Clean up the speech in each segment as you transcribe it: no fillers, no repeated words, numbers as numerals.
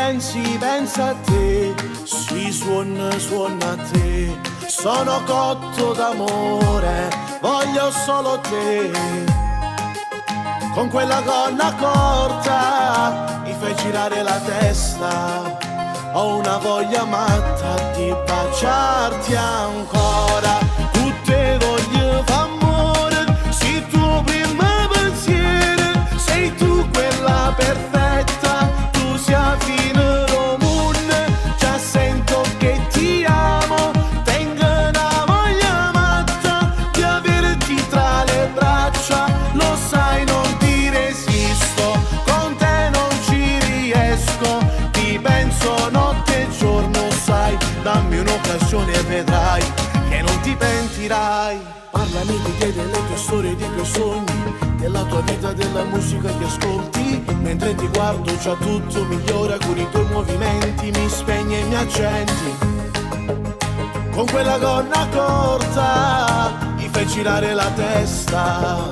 Pensi, pensa a te, si suona, suona a te. Sono cotto d'amore, voglio solo te. Con quella gonna corta mi fai girare la testa. Ho una voglia matta di baciarti ancora. Tutte voglio fa amore, sei tu prima pensiero, sei tu quella perfetta, tu sei a fine do mondo, già sento che ti amo, tengo una voglia matta di averti tra le braccia, lo sai non ti resisto, con te non ci riesco, ti penso notte e giorno, sai, dammi un'occasione e vedrai che non ti pentirai. Parlami di te, delle tue storie, dei tuoi sogni, della tua vita, della musica che ascolti. Mentre ti guardo già tutto migliora con i tuoi movimenti, mi spegni e mi accendi. Con quella gonna corta mi fai girare la testa.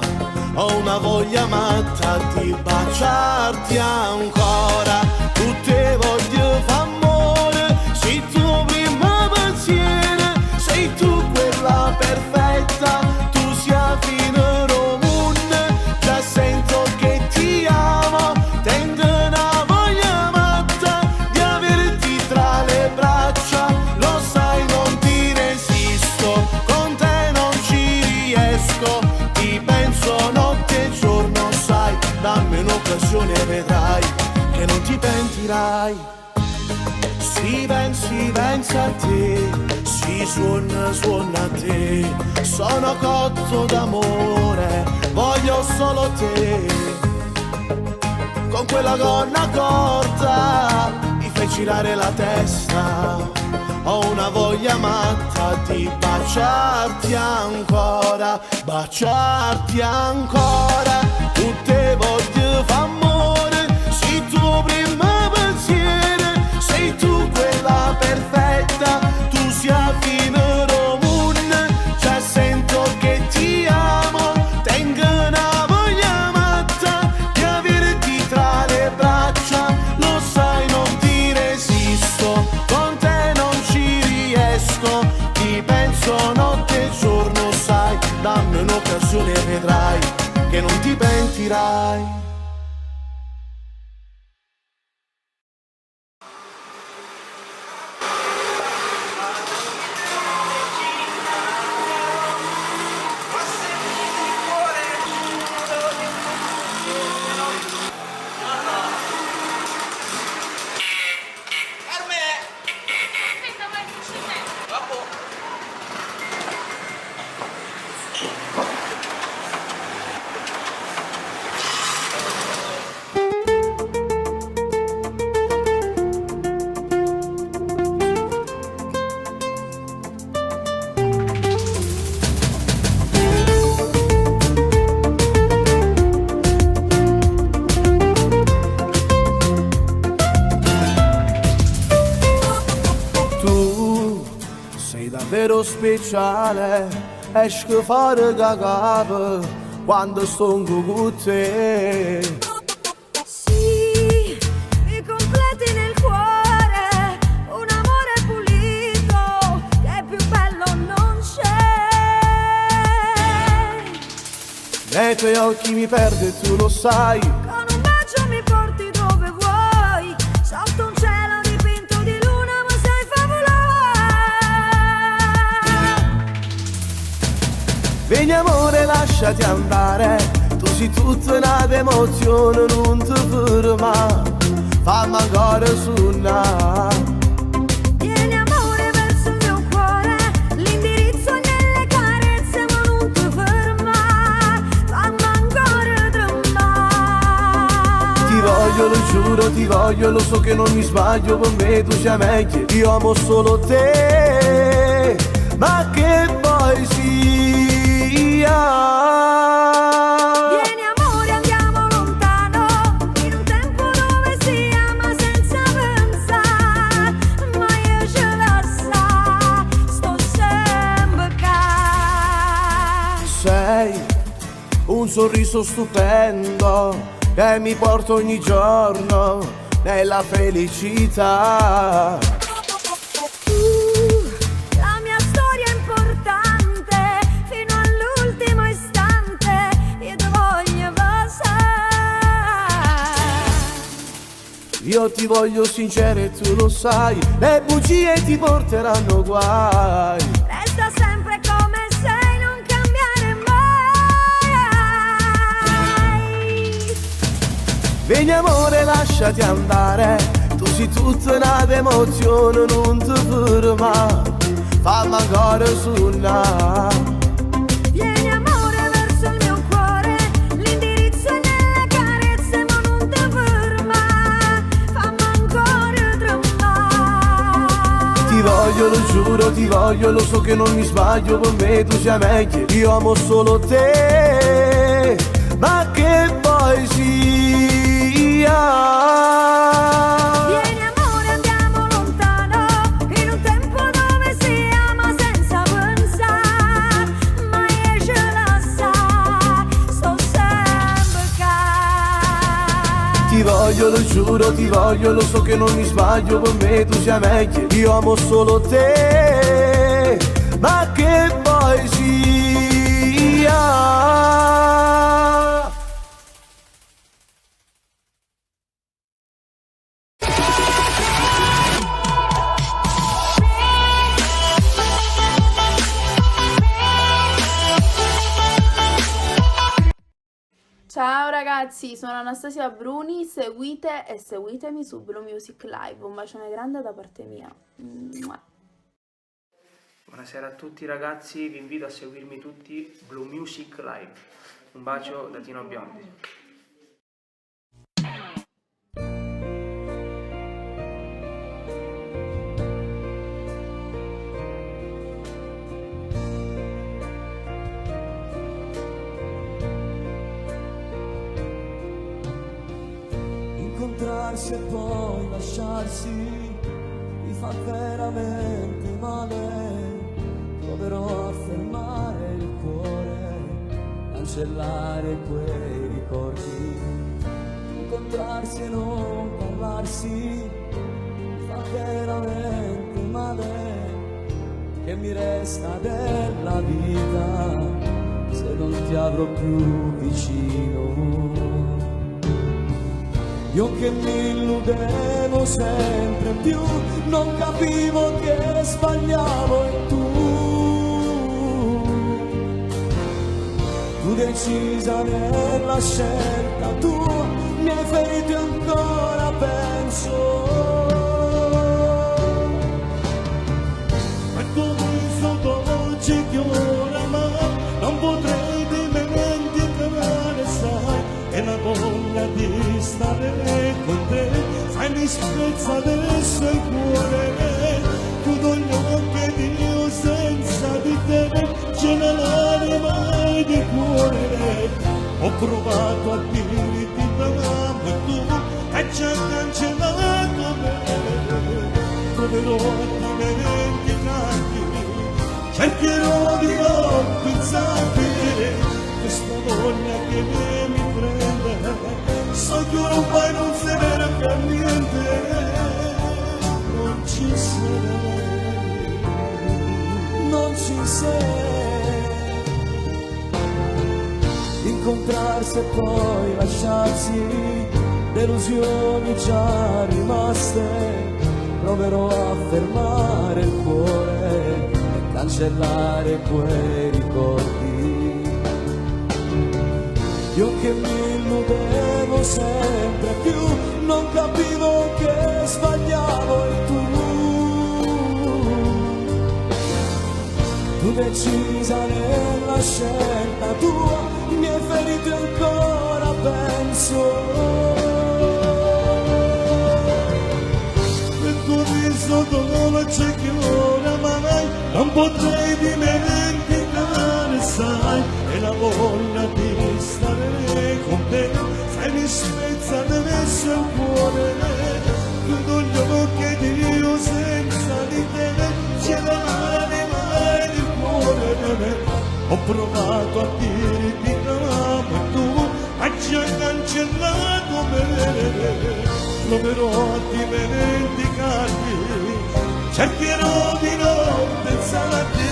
Ho una voglia matta di baciarti ancora. Tutte voglio fa amore, sei tu prima pensiero, sei tu quella perfetta, tu sei a fine do mondo, già sento che ti amo, tengo una voglia matta di averti tra le braccia, lo sai non ti resisto, con te non ci riesco, ti penso notte e giorno, sai, dammi un'occasione e vedrai che non ti pentirai. Si pensi, pensa a te, si suona, suona a te. Sono cotto d'amore, voglio solo te. Con quella gonna corta mi fai girare la testa. Ho una voglia matta di baciarti ancora, baciarti ancora. Tutte voglio fa amore, sei tu prima pensiero, sei tu quella perfetta, tu sei a fine do mondo, già sento che ti amo, tengo una voglia matta di averti tra le braccia, lo sai non ti resisto, con te non ci riesco, ti penso notte e giorno, sai, dammi un'occasione e vedrai che non ti pentirai. Aspetta, vai, scendendo. Tu sei davvero speciale, esco fuori da capo quando sto con te. Sì, mi completi nel cuore un amore pulito che più bello non c'è. Nei tuoi occhi mi perdo e tu lo sai. Con un bacio mi porti dove vuoi, sotto un cielo dipinto di luna, ma sei favolosa. Vieni amore, lasciati andare, tu sei tutta una emozione, non ti ferma, fammi ancora suonare. Vieni amore verso il mio cuore, l'indirizzo è nelle carezze, ma non ti ferma, fammi ancora tremare. Ti voglio, lo giuro, ti voglio, lo so che non mi sbaglio, con me tu sei meglio, io amo solo te, ma che poi sia. Vieni amore, andiamo lontano, in un tempo dove si ama senza pensare, ma io ce la sa, sto sempre qua. Sei un sorriso stupendo che mi porto ogni giorno nella felicità. Tu, la mia storia è importante, fino all'ultimo istante, io ti voglio basare. Io ti voglio sincero e tu lo sai, le bugie ti porteranno guai. Resta sempre come sei, non cambiare mai. Vieni amore, lasciati andare, tu sei tutta una emozione, non ti ferma, fammi ancora suonare. Vieni amore verso il mio cuore, l'indirizzo è nelle carezze, ma non ti ferma, fammi ancora tremare. Ti voglio, lo giuro, ti voglio, lo so che non mi sbaglio, con me tu sei meglio, io amo solo te, ma che poi sia. Vieni amore, andiamo lontano, in un tempo dove si ama senza pensare, ma io ce la sa, sto sempre qua. Ti voglio, lo giuro, ti voglio, lo so che non mi sbaglio, con me tu sei meglio, io amo solo te, ma che poi sia. Ciao ragazzi, sono Anastasia Bruni, seguite e seguitemi su Blue Music Live. Un bacione grande da parte mia. Mua. Buonasera a tutti ragazzi, vi invito a seguirmi tutti Blue Music Live. Un bacio da Tino Biondi. Incontrarsi e poi lasciarsi mi fa veramente male. Proverò a fermare il cuore, cancellare quei ricordi. Incontrarsi e non parlarsi mi fa veramente male. Che mi resta della vita se non ti avrò più vicino. Io che mi illudevo sempre più, non capivo che sbagliavo e tu, tu decisa nella scelta, tu mi hai ferito e ancora penso. E tu viso dolce che oramai non potrei dimenticare, sai, è la voglia di stare con te, sai mi spezza adesso il cuore, chiudo gli occhi ed io senza di te, c'è nell'anima e di cuore, ho provato a dirti t'amo e tu hai già cancellato me proverò a dimenticarti, cercherò di non pensarti, questa voglia che mi prende, so che ormai non serve a niente, non ci sarei, non ci sei. Incontrarsi e poi lasciarsi, delusioni già rimaste, proverò a fermare il cuore e cancellare quei ricordi. Io che mi illudevo sempre più, non capivo che sbagliavo e tu. Tu decisa nella scelta tua, mi hai ferito e ancora penso. Il tuo viso dolce che oramai non potrei dimenticare, sai, e la voglia di stare con te, sai mi spezza adesso il cuore, chiudo gli occhi ed io senza di te, c'è l'anima ed il cuore, ho provato a dirti t'amo e tu hai già cancellato me. Proverò a dimenticarti, cercherò di non pensarti,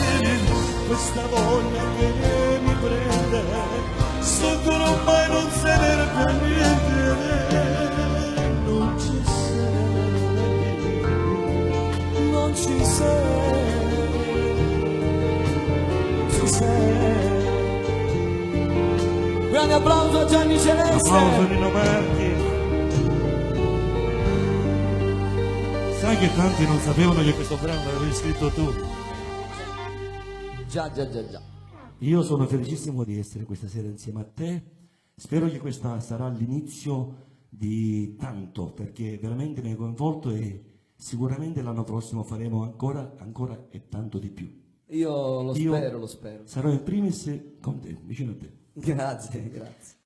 questa voglia che mi prende, so che ormai non serve a niente, non ci sei, non ci sei, non ci sei. Grande applauso a Gianni Celeste! Applauso Nino Marchi. Sai che tanti non sapevano che questo brano l'avevi scritto tu? Già, già, già, già. Io sono felicissimo di essere questa sera insieme a te. Spero che questa sarà l'inizio di tanto, perché veramente mi hai coinvolto e sicuramente l'anno prossimo faremo ancora, ancora e tanto di più. Io lo Io spero, lo spero. Sarò in primis con te, vicino a te. Grazie, grazie.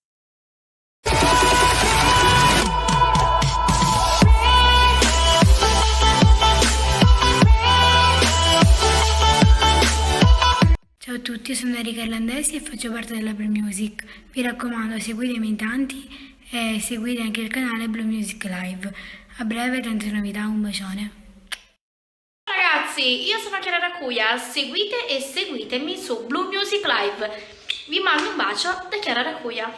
Ciao a tutti, sono Erika Irlandesi e faccio parte della Blue Music. Mi raccomando, seguitemi in tanti e seguite anche il canale Blue Music Live. A breve tante novità, un bacione. Ragazzi, io sono Chiara Raccuia, seguite e seguitemi su Blue Music Live. Vi mando un bacio da Chiara Raccuia.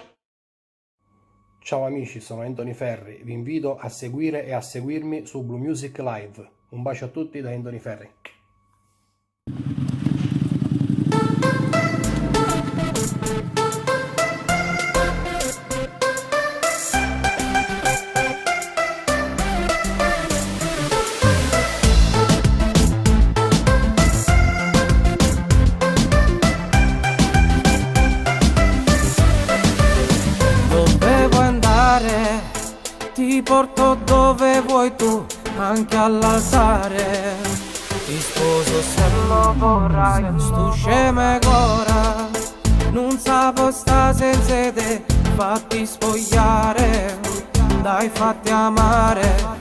Ciao amici, sono Anthony Ferri, vi invito a seguire e a seguirmi su Blue Music Live. Un bacio a tutti da Anthony Ferri. Dove vuoi andare? Ti porto dove vuoi tu, anche all'altare. Ti sposo se lo vorrai, stu scemo ancora. Non sapo sta senza te, fatti spogliare, dai fatti amare.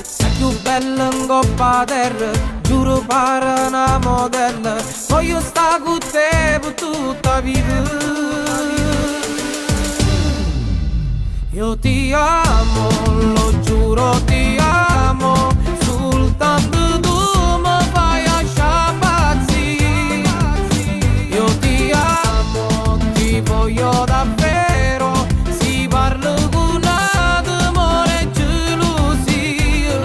Sei più bella in coppa terra, giuro pare una modella. Voglio sta con te per tutta vita. Io ti amo, lo giuro ti amo, soltanto tu mi fai impazzire. Io ti amo, ti voglio davvero, si parla con amore e gelosia.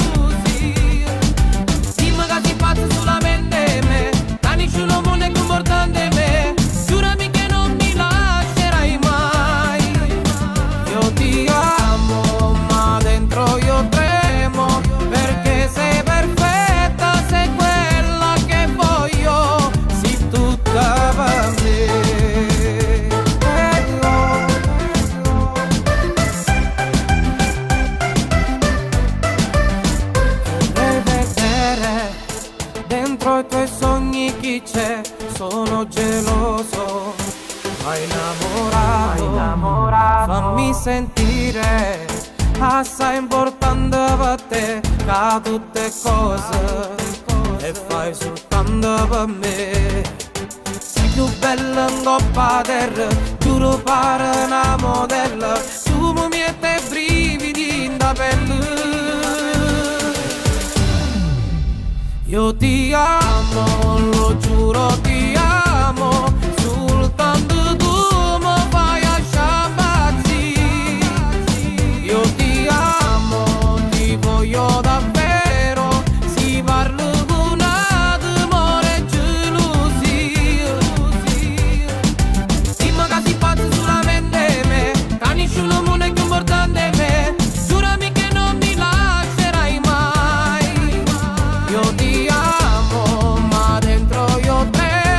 Dimmi che si pazza solamente me, che nessuno mondo è più importante me, giurami che non mi lascerai mai. Io ti amo, ma dentro io tremo, perché sei perfetta, sei quella che voglio, sei tutta per me. Eh, oh. Vorrei vedere dentro i tuoi sogni chi c'è, sono geloso, ma innamorato, fammi sentire, assai importante per te, che tutte cose, e fai soltanto per me. Sei più bella in coppa terra, giuro pare una modella, tu mi metti i brividi in da pelle. Io ti amo, lo giuro ti amo, soltanto tu mi fai impazzire. Io ti amo, ti voglio davvero, si parla con amore e gelosia. Dimmi che si pazza solamente me, che nessuno mondo è più importante me, giurami che non mi lascerai mai. Io ti amo, ma dentro io tremo.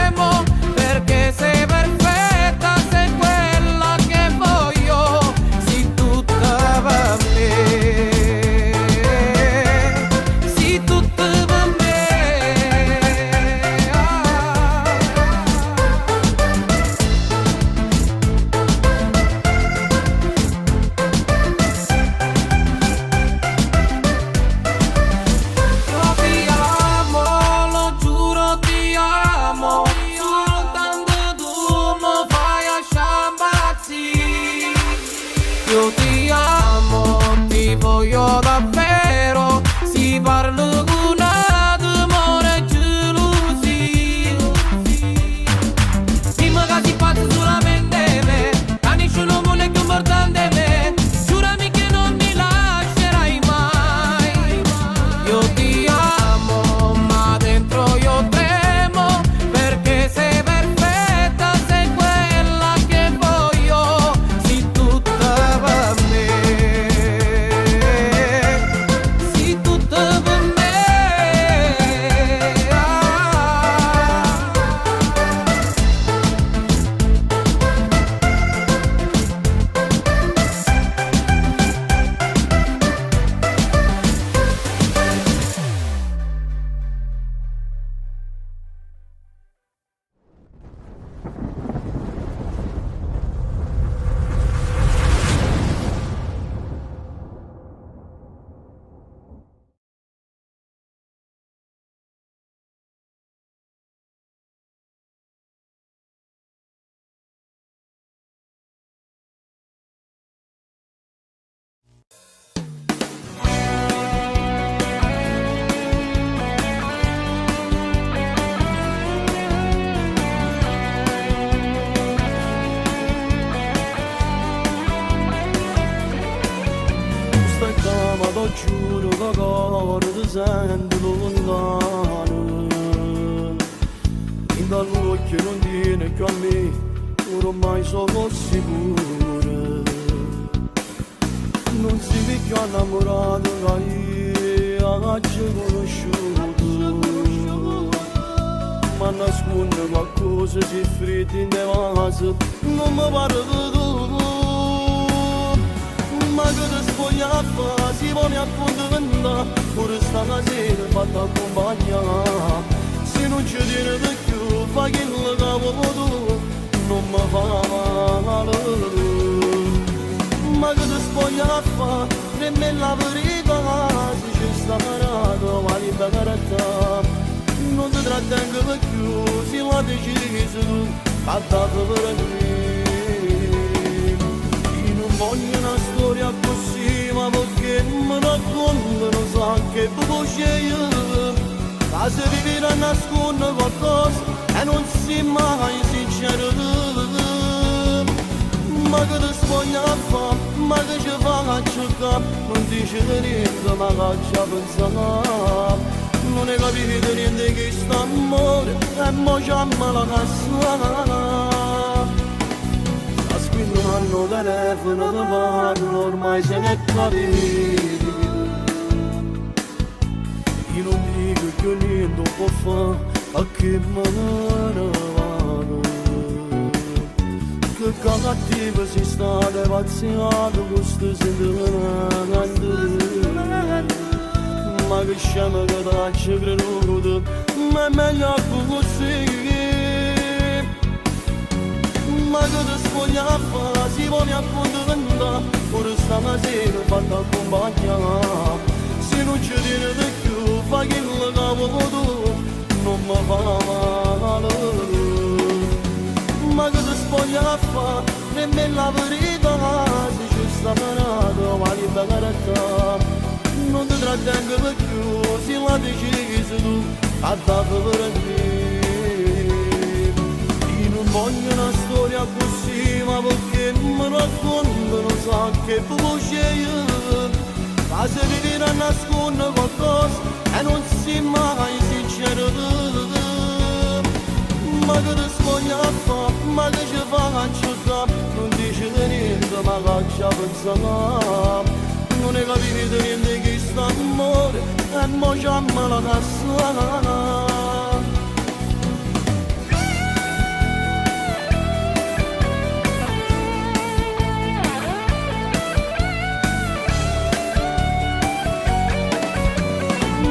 Stai ccà ma t'o giuro c'o core te sente luntano. Dint' all'uocchie nun tiene cchiù a me, ormai sono sicuro. Nun si cchiù annammurato ca io aggio conosciuto. Ma nasconne qualcosa si freddi in vase, non mi pare tu. Ma che ti spoglia a fa, si poi mi accontenta, pure stasera fatta accompagnare. Se non ci tieni di più, fai quello che vuoi tu, non mi fa male. Ma che ti spoglia a fa, nemmeno la verità, se ci sta malato, ma libertà. Non ti trattengo più, se la decisi tu, a dato per me. Io non voglio una storia così, ma perché mi raccontano sa che bugie. Ma se vivi a nascondere qualcosa e non si mai sincero. Ma che ti spoglia a fa, ma che ci fa a cercare, non dice niente, ma faccia pensare. Non hai capito niente che sta amore, e mo c'è la cassa. Sta squillando il telefono, ti parlo, ormai se n'è capito. Io non dico più niente, può fare, a che me ne vado. Che cattivo si sta pazziato questo sentimento. Ma che scemo che t'ha creduto, ma è meglio così. Ma che ti spoglia a fa, si poi mi accontenta, pure stasera fatta accompagnare. Se non ci tieni di più, fai quello che vuoi tu, non mi fa male. Ma che ti spoglia a fa, nemmeno la verità, se ci sta malato, ma libertà. Non ti trattengo più, se la decisi tu, a dato per me. Io non voglio una storia così, ma perché mi raccontano sa che bugie. Ma se vivi a nascondere qualcosa e non si mai sincero. Ma che ti spoglia a fa, ma che ci fa a cercare, non dice niente, ma faccia pensare. Non hai capito niente che sta amore, e mo c'è la cassa.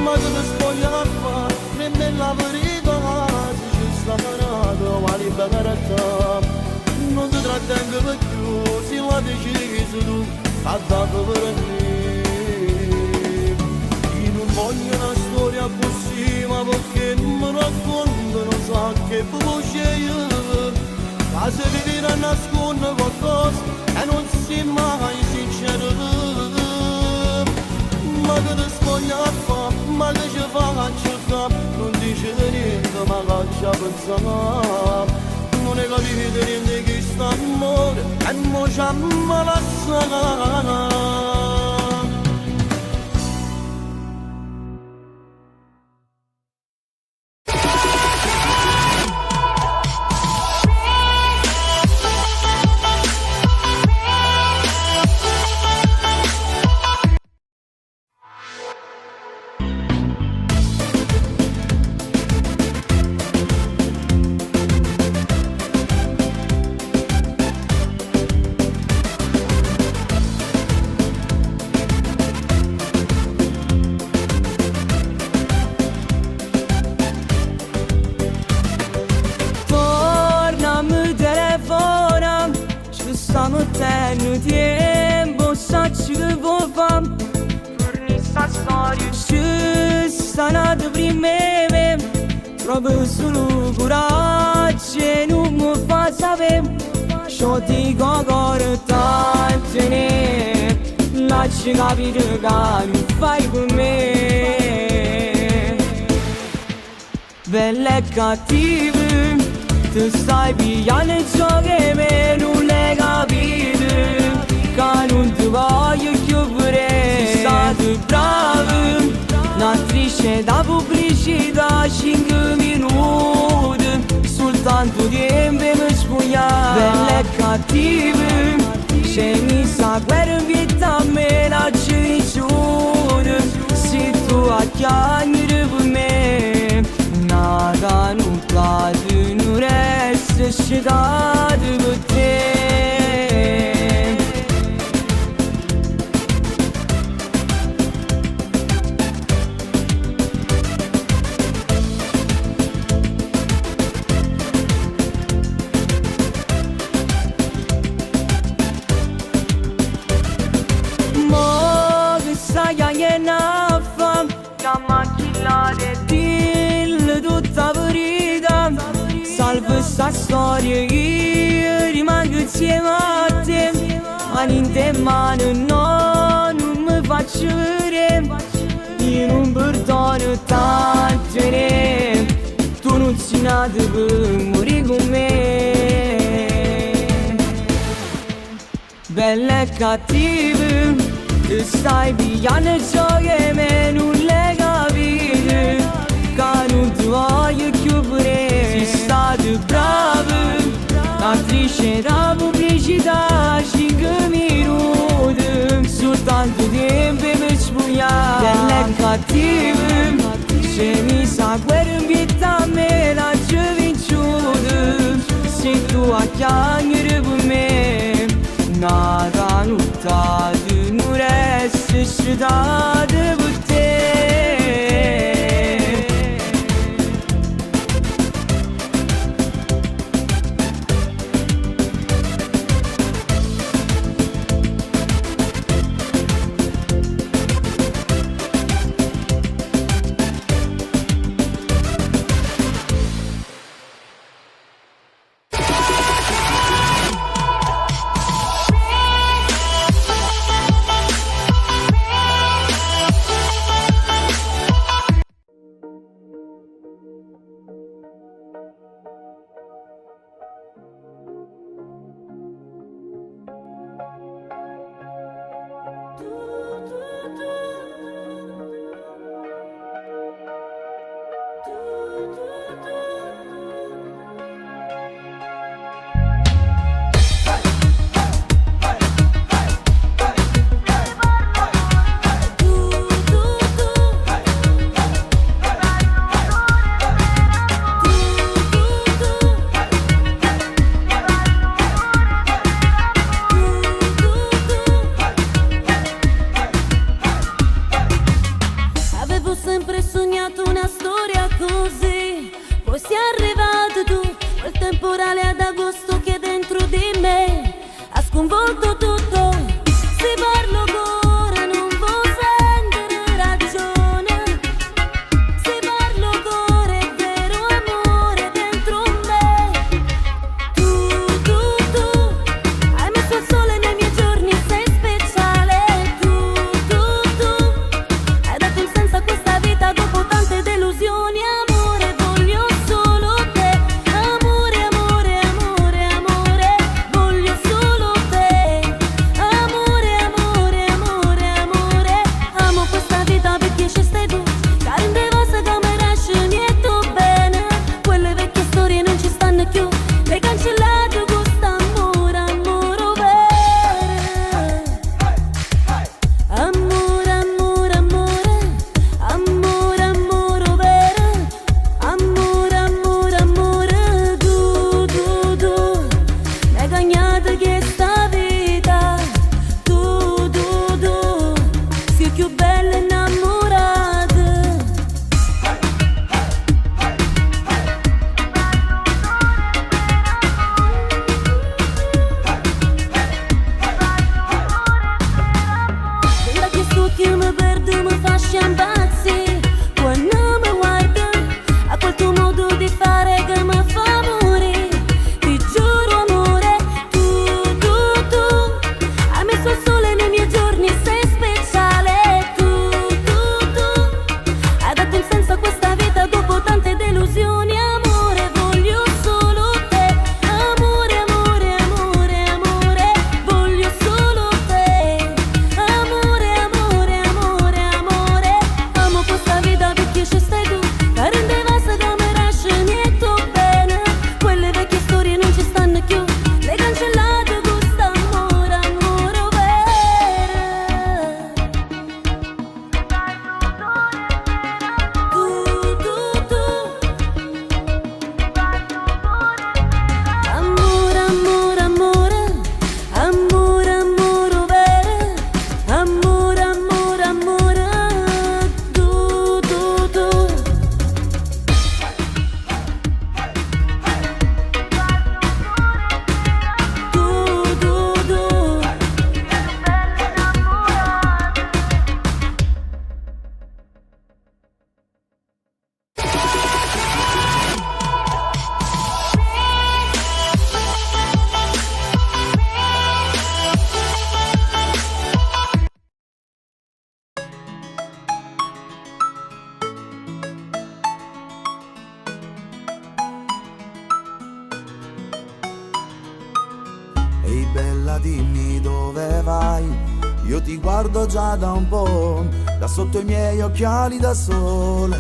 Ma che ti spoglia a fa, nemmeno la verità, se ci sta malato, ma libertà. Non ti trattengo più, se la decisi tu, a dato per me. Io non voglio una storia così, ma perché mi raccontano sa che bugie. Ma se vivi a nascondere qualcosa e non si mai sincero. Ma che ti spoglia a fa, ma che ci fa a cercare, non dice niente, ma faccia pensare. Non hai capito niente che sta amore, e mo c'è la sa. perdenno tiempo, saccio che vuò fa'. Fernì 'sta storia, ce sta n'ato primma 'e me. Trovo sulo curaggio 'e nun m' 'o fa sapè. Ce 'o dico 'o core tanto nè. L'aggio capito ca nun fai pe me. Bella e cattiva, te stai pigliando gioco 'e me, nun l'hai capito ca nun te voglio cchiù vedè. Si stata brava, n'attrice da pubblicità, cinche minute, soltanto tiempo 'e me spuglià. Bella e cattiva, c'è misa 'a guerra 'mpietto a me, l'aggio vinciuta, si tu a chiagnere pe me. N'ata nuttata nun resto scetato pe te. Mo che stai chiagnenno a fa'? Chiamma a chill'ato e dille tutta 'a verità. Salva 'sta storia, io rimango insieme a te. Ma dint' 'e mmane no, nun me faccio vedè. Io nun perdono tanto nè. Tu nun si' nata pe murì cu me. Bella e cattiva, te stai pigliando gioco 'e me, nun l'hai capito ca nun te voglio cchiù vedè. Si stata brava, n'attrice da pubblicità, cinche minute, soltanto tiempo 'e me spuglià. Bella e cattiva, c'è misa 'a guerra 'mpietto a me, l'aggio vinciuta, si tu a chiagnere pe me. N'ata nuttata nun resto scetato pe te. Avevo sempre sognato una storia così, poi sei arrivato tu, quel temporale ad agosto che dentro di me ha sconvolto tutto. Se parlo ancora non vuoi sentire ragione, se parlo ancora è vero amore dentro me. Tu, tu, tu, hai messo il sole nei miei giorni, sei speciale. Tu, tu, tu, hai dato un senso a questa vita dopo tante delusioni. Amore, voglio solo te. Amore, amore, amore, amore, voglio solo te. Amore, amore, amore, amore, amo questa vita perché ci stai tu. Che rende cose che mi lasci niente bene. Quelle vecchie storie non ci stanno più. Le cancellate questo amore, amore vero. Amore, amore, amore, amore, amore vero. Amore, amore, amore, tu, tu, tu. Mi hai cagnato questa vita. Tu, tu, tu, sei più bella innamorata. Ehi bella dimmi dove vai, io ti guardo già da un po', da sotto i miei occhiali da sole.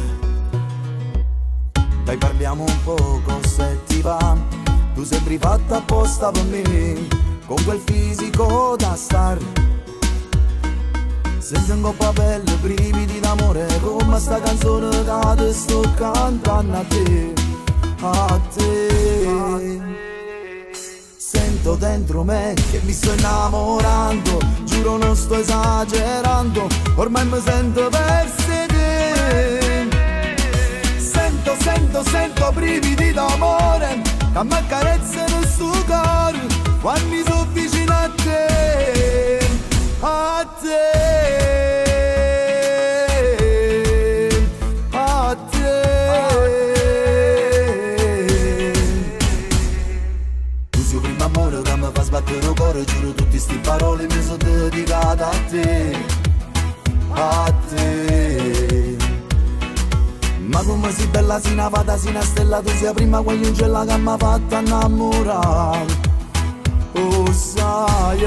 Dai parliamo un poco se ti va, tu sembri fatta apposta per me, con quel fisico da star. Sento in coppa pelle brividi d'amore come sta canzone che ti sto cantando a te, a te. Sento dentro me che mi sto innamorando, giuro non sto esagerando, ormai mi sento perso te. Sento, sento, sento brividi d'amore che mi accarezzano sto cuore quando mi sono vicino a te, a te, a te. Tu sei il primo amore che mi fa sbattere il cuore, giuro tutte ste parole mi sono dedicate a te, a te. Ma come sei bella, sei una fata, sei una stella, tu sei la prima guagliuncella che mi ha fatto innamorare. Oh sai,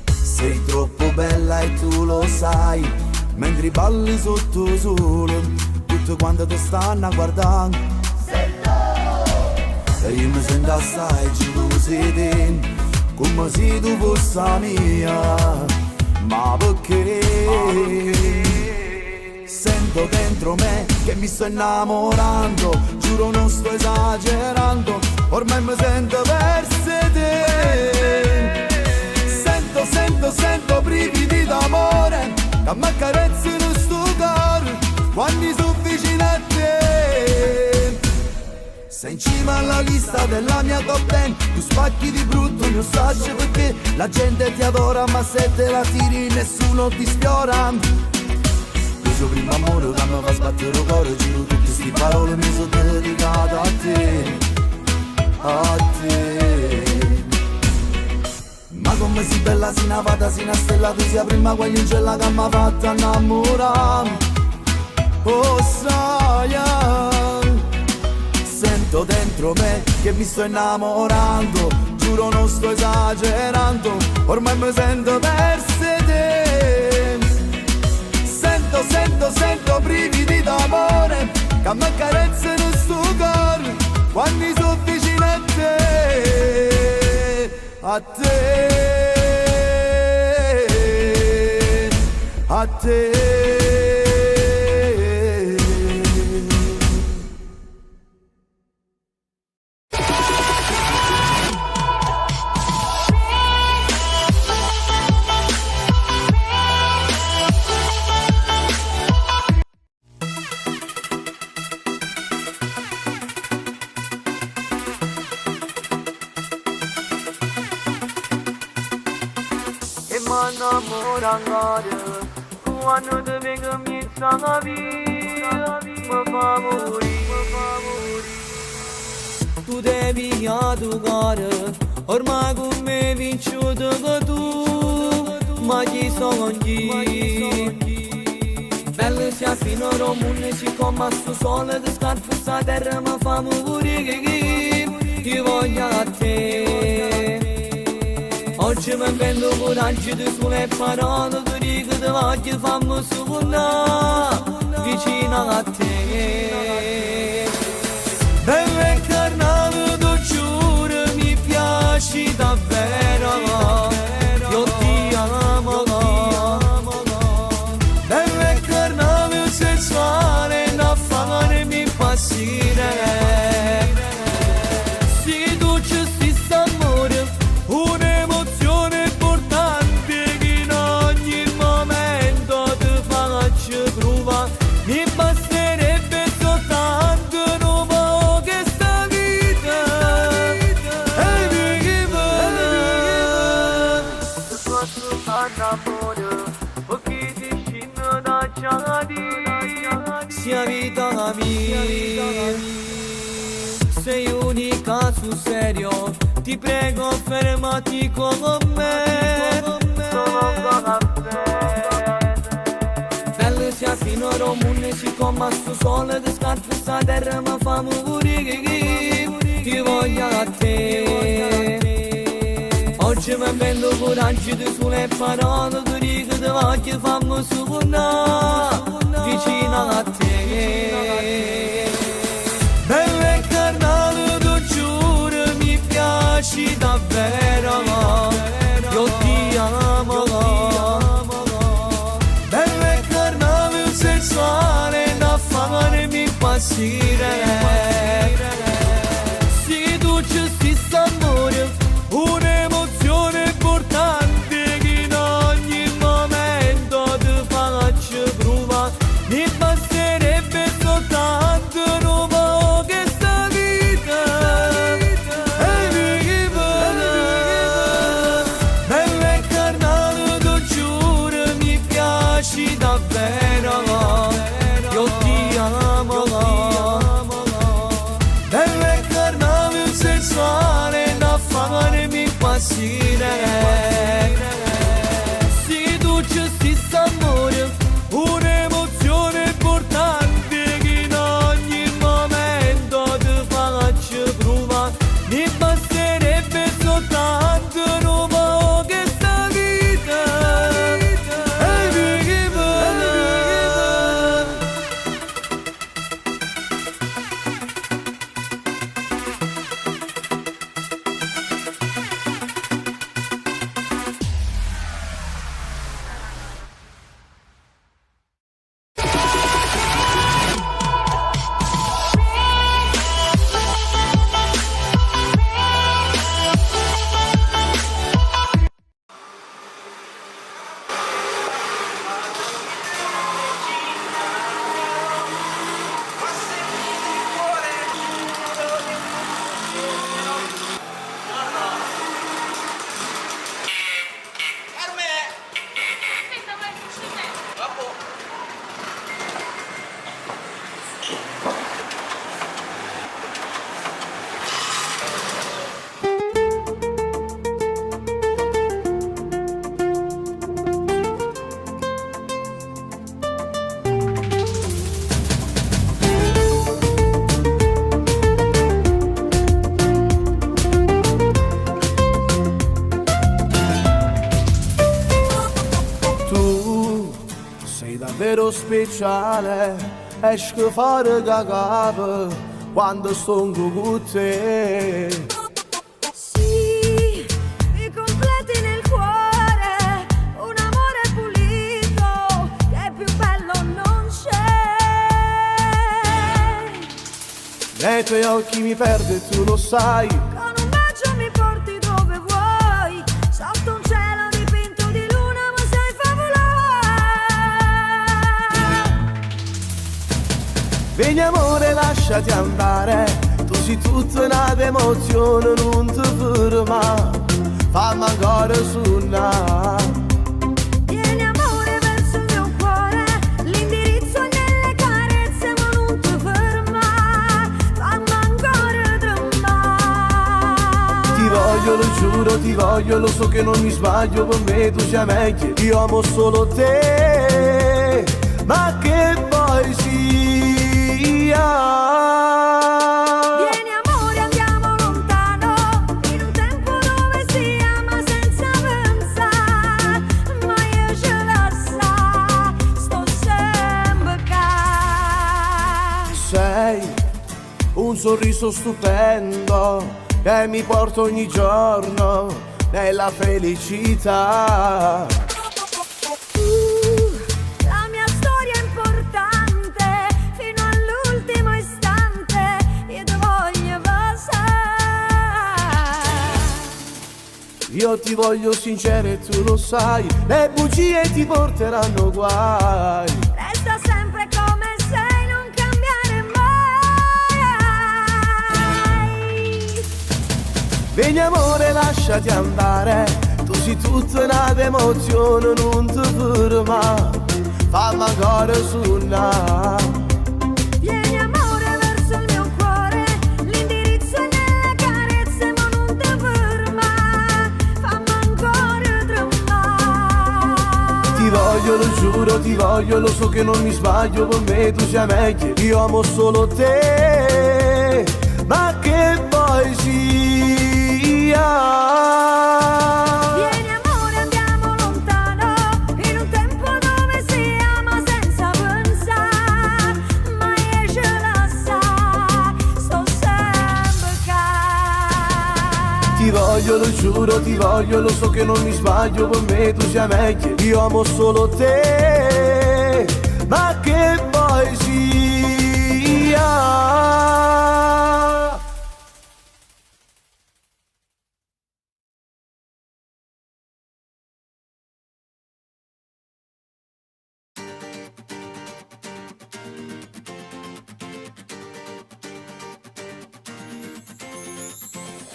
sei troppo bella e tu lo sai, mentre balli sotto il sole, tutte quante ti stanno a guardare. E io mi sento assai geloso di te, come se tu fossi mia, ma perché? Sento dentro me che mi sto innamorando, giuro non sto esagerando, ormai mi sento perso te. Sento, sento, sento brividi d'amore, che mi accarezzano sto cuore, quando sono vicino a te. Sei in cima alla lista della mia top ten, tu spacchi di brutto, io saccio perché la gente ti adora, ma se te la tiri nessuno ti sfiora. Tu sei il primo amore che mi fa sbattere il cuore, giuro tutte ste parole mi sono dedicate a te, a te. Ma come sei bella, sei una fata, sei una stella, tu sei la prima guagliuncella che mi ha fatto innamorare. Oh sai, sento dentro me che mi sto innamorando, giuro non sto esagerando, ormai mi sento perso te. Sento, sento, sento brividi d'amore che mi accarezzano sto cuore quando sono vicino a te, a te, a te. E m'annamoro ancora Quando te veco 'mmiezz' 'a via Me fa murì Tu devi pigliato cuore, ormai con me hai vinciuto che tu, ma chi sono io? Bella sia fino a mondo, siccome sto sole che scarpa sta terra mi fa morire, io voglio a te. Oggi mi prendo coraggio di sulle parole che dico ti voglio fammi suonare vicino a te. Bella e carnale, ti giuro, mi piaci davvero, io ti amo. Bella e carnale, sensuale, da farmi impazzire. Se tu ci stessa amore, un'emozione importante che in ogni momento ti faccio provare. Mi basterebbe soltanto un po' che sta vita è viva. Te posso fare l'amore Perché ti scendo da giardino Sia vita mia, sei unica sul serio, ti prego fermati con me. Solo un caffè Bella sia fino a mondo, siccome sto sole che scarpa sta terra mi fa morire, io voglio a te. M'invento coraggio di sole parole Ti dico ti voglio fammi suonare Vicino a te Bella e carnale ti giuro mi piaci davvero Io ti amo Bella e carnale sensuale da farmi impazzire Se tu ci stessa amore Un'emozione importante che in ogni momento ti faccio provare Mi basterebbe soltanto un po' che sta vita E vivere Bella e carnale ti giuro mi piaci davvero Io ti amo Bella e carnale sensuale da farmi impazzire Se tu ci stessa amore Un'emozione importante che in ogni momento ti faccio provare Mi basterebbe soltanto un po' che sta vita E vivere Tu sei davvero speciale, esco fuori da capo quando sono con te. Sì, mi completi nel cuore un amore pulito che più bello non c'è. Nei tuoi occhi mi perdo e tu lo sai. Con un bacio mi porti dove vuoi, sotto un cielo dipinto di luna, ma sei favolosa. Vieni amore, lasciati andare, tu sei tutta una emozione, non ti ferma, fammi ancora suonare. Vieni amore verso il mio cuore, l'indirizzo è nelle carezze, ma non ti ferma, fammi ancora tremare. Ti voglio, lo giuro, ti voglio, lo so che non mi sbaglio, con me tu sei meglio, io amo solo te, ma che poi sia. Vieni amore, andiamo lontano, in un tempo dove si ama senza pensare, ma io ce la sa, sto sempre qua. Sei un sorriso stupendo che mi porta ogni giorno nella felicità. Tu, la mia storia è importante, fino all'ultimo istante, io ti voglio basare. Io ti voglio sincero e tu lo sai, le bugie ti porteranno guai. Resta sempre come sei, non cambiare mai. Vieni amore, lasciati andare, tu sei tutta una emozione, non ti ferma, fammi ancora suonare. Vieni amore verso il mio cuore, l'indirizzo è nelle carezze, ma non ti ferma, fammi ancora tremare. Ti voglio, lo giuro, ti voglio, lo so che non mi sbaglio, con me tu sei meglio, io amo solo te, ma che poi sia. Vieni Ti voglio, lo giuro, ti voglio, lo so che non mi sbaglio, per me tu sei meglio, io amo solo te. Ma che poesia!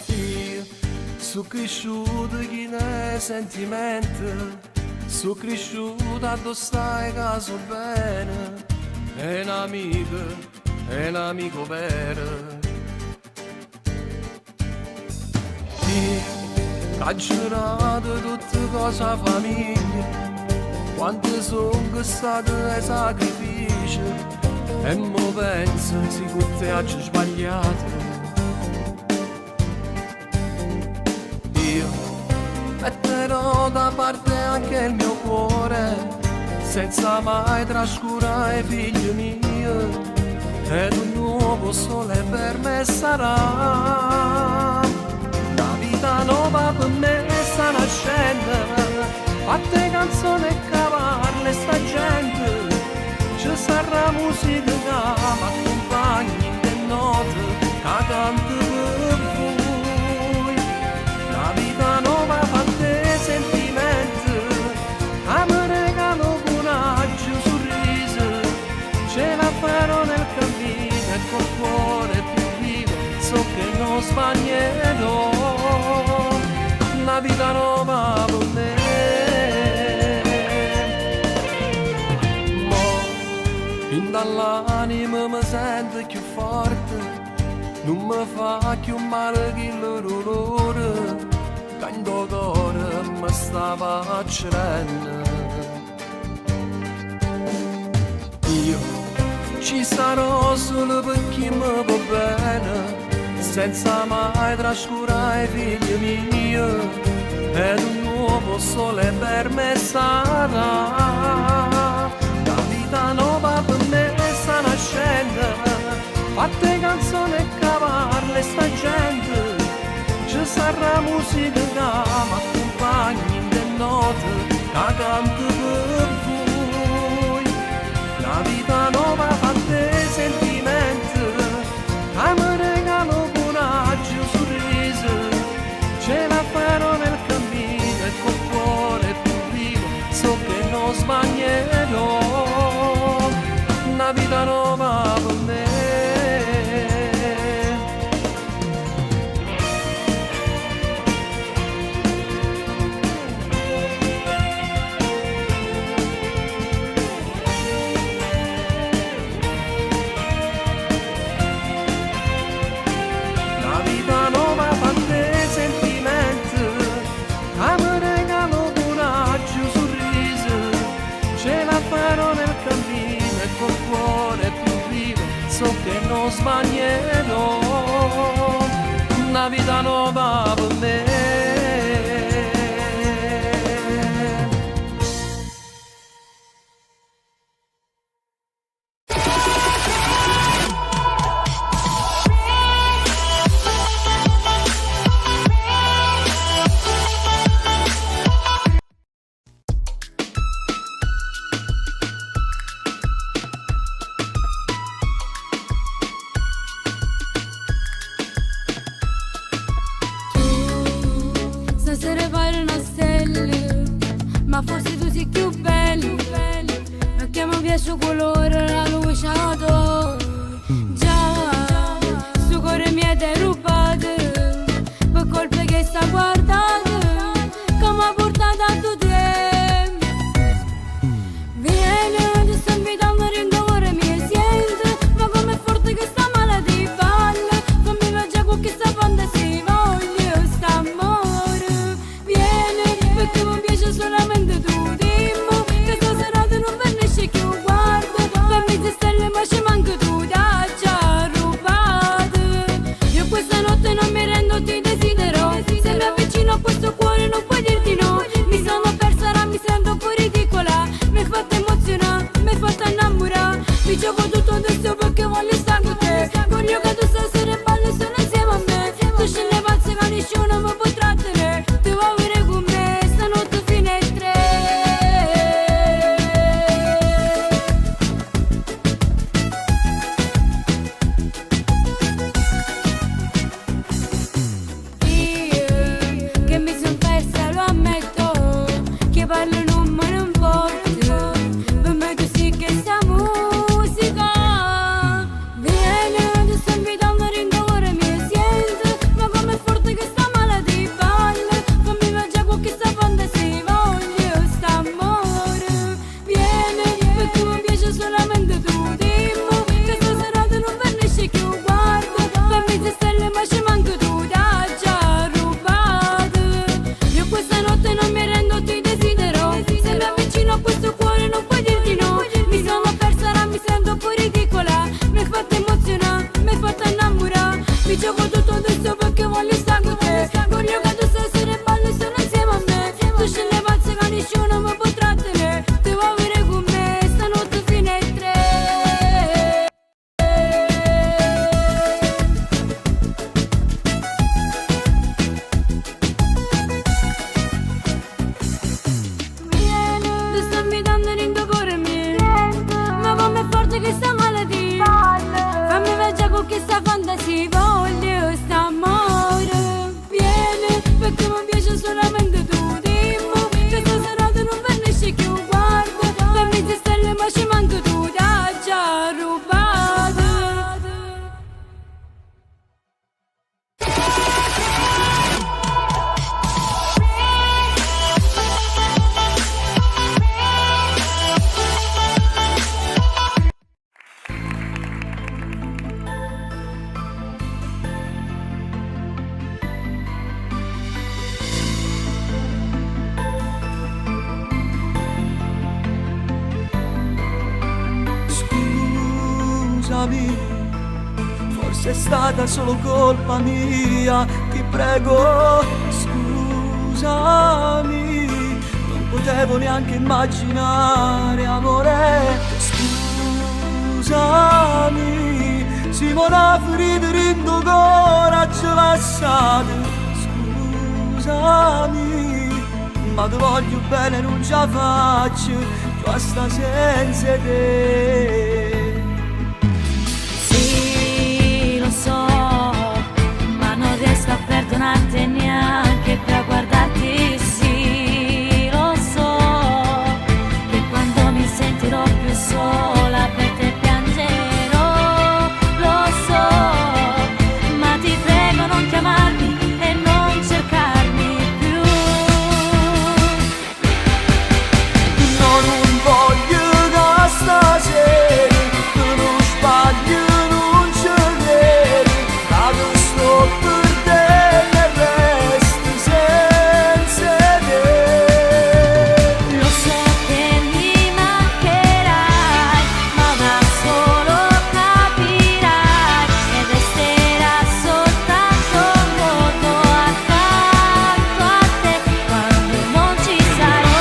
Io sono cresciuto chi ne sentimenti, sono cresciuto addossare caso bene, è un amico, è un amico vero. Io che ho giurato tutte cose a famiglia, quante sono state i sacrifici, e mo penso se con te ho sbagliato. Io metterò da parte anche il mio cuore, senza mai trascurare figlio mio, ed un nuovo sole per me sarà. La vita nuova per me sta nascendo, fatte canzone e cavarle sta gente, ci sarà musica che mi accompagni in notte, che canto per voi. La vita nuova fatta sentimento, che mi regalo coraggio, sorriso, ce la farò nel cammino e col cuore più vivo, so che non sbaglierò. La vita nuova per me. Mo, in dall'anima mi sento più forte, non mi fa più male che il dolore, che in cuore mi stava accendendo. Io ci sarò solo per chi mi va bene, senza mai trascurare figlio mio, ed un nuovo sole per me sarà. La vita nuova per me sta nascendo, fatte canzone e cavarle sta gente, ci sarà musica che mi accompagni in notte, che canto per voi. La vita nuova fatta sentimento, che mi regalo coraggio, sorriso, ce la farò nel cammino e col cuore più vivo, so che non sbaglierò. La vita nuova per me. La vita nuova fatta sentimento, che mi regalo coraggio, sorriso, ce la farò nel cammino e col cuore più vivo, so che non sbaglierò. Una vita nuova per me. Stasera pare una stella, ma forse tu sei più bello, perché mi piace il colore, la luce tua. Già, sto cuore mi è derubato, per colpa che sta guardando, che mi ha portato a tutti. Vieni, ti sto invitando a rinnovare mi sento, ma com'è forte che sta malattia balla, fammi viaggiare con chi sta fantasia, voglio st'amore. Vieni, perché mi piace solamente tu, dimmi, che stasera non finisce più, guarda, per mezze stelle ma ci manca pazzo perché voglio stare con te. Voglio che tu stasera balli solo insieme a me. Tu scende pazzo che nessuno mi può trattenere. Ti vuoi venire con me stanotte fino alle 3. Ti sto invitando in tuo cuore mio. Ma com'è forte questa malattia. Fammi viaggiare con questa fantasia. Voglio st'amore. Vieni, perché mi piace solamente tu. Dimmi che stasera tu non finisci più. Guarda, per mezze stelle ma ci manca tu. T'ha già rubato. Scusami, forse è stata solo colpa mia, ti prego, scusami, non potevo neanche immaginare, amore, scusami, Simona ferita in tuo cuore ci lasciate, scusami, ma ti voglio bene, non ce la faccio, tu sta senza te. Sì, lo so, ma non riesco a perdonarti neanche più a guardarti. Sì, lo so, che quando mi sentirò più sola per te piangerò. Lo so, ma ti prego non chiamarmi e non cercarmi più. No, non voglio che stasera tu non sbagli, non ci credi, ma che sto perdendo e resto senza te. Lo so che mi mancherai, ma da solo capirai e resterà soltanto un vuoto accanto a te quando non ci sarò.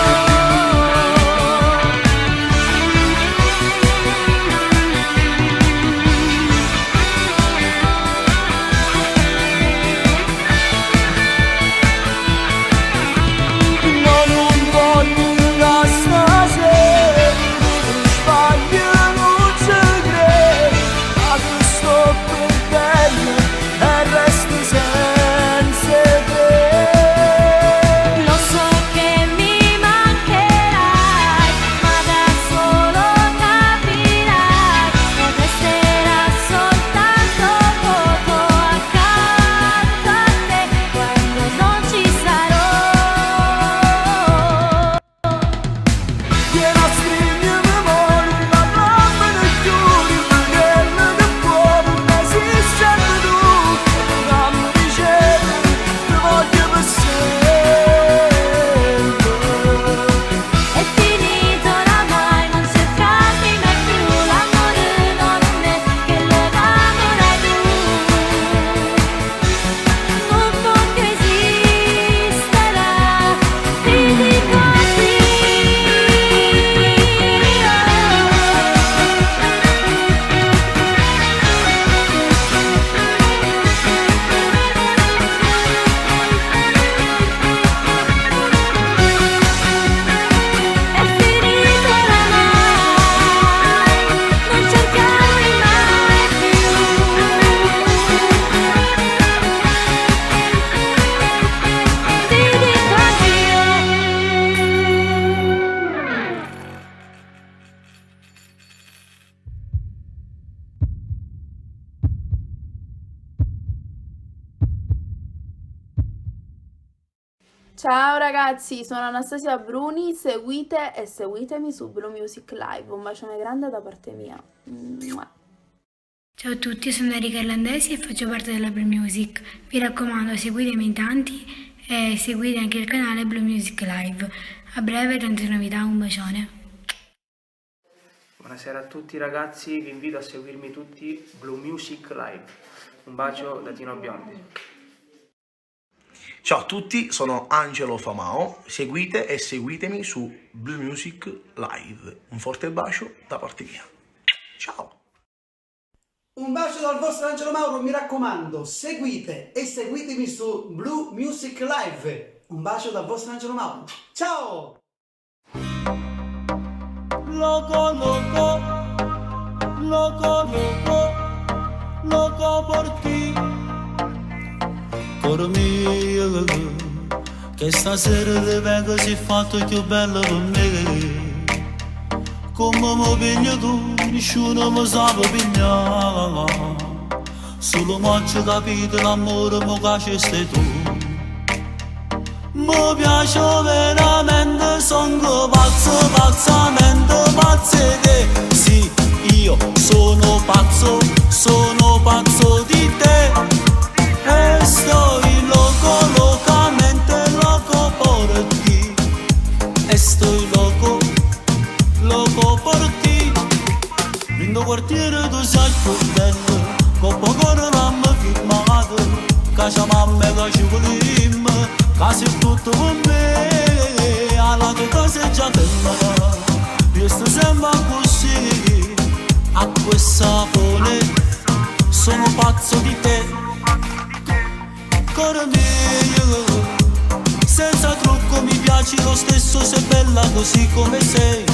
No, non voglio che stasera tu sbagli, non ci credi, ma che sto perdendo e resto senza te. Lo so che mi mancherai, ma da solo capirai e resterà soltanto vuoto accanto a te quando non ci sarò. Che la stringe memoria, la trama più di quella che può non esiste più. Non mi dicevi, ti voglio per sempre. È finito oramai, non cercarmi mai più, l'amore non è che lo adorai tu. Non può più esistere, ti dico addio. È finito oramai, non cercarmi mai più. Ti dico addio. Ciao ragazzi, sono Anastasia Bruni, seguite e seguitemi su Blue Music Live. Un bacione grande da parte mia. Mua. Ciao a tutti, sono Erika Irlandesi e faccio parte della Blue Music. Mi raccomando, seguitemi in tanti e seguite anche il canale Blue Music Live. A breve tante novità, un bacione. Buonasera a tutti ragazzi, vi invito a seguirmi tutti Blue Music Live. Un bacio da Tino Biondi. Ciao a tutti, sono Angelo Famao, seguite e seguitemi su Blue Music Live. Un forte bacio da parte mia. Ciao! Un bacio dal vostro Angelo Mauro, mi raccomando, seguite e seguitemi su Blue Music Live. Un bacio dal vostro Angelo Mauro. Ciao! Loco, loco, loco, loco, loco por ti. Core mio, che stasera te vengo si fatto più bello per me. Come mi pigli tu, nessuno mi sa pigliare. Solo mo ci capito l'amore mo che ci stai tu. Mi piace veramente, sono pazzo, pazzamente pazzo di te. Sì, io sono pazzo, sono pazzo di te. E sto loco, locamente loco por ti. E sto loco, loco por ti. In quartiere tu sei più bello, con poco l'hanno firmato, che c'è mamma che ci volimmo, che se tutto con me, alla tua sei già femmina, io sto sempre così, acqua e sapone, sono pazzo di te. Cuore mio, senza trucco mi piaci lo stesso, sei bella così come sei.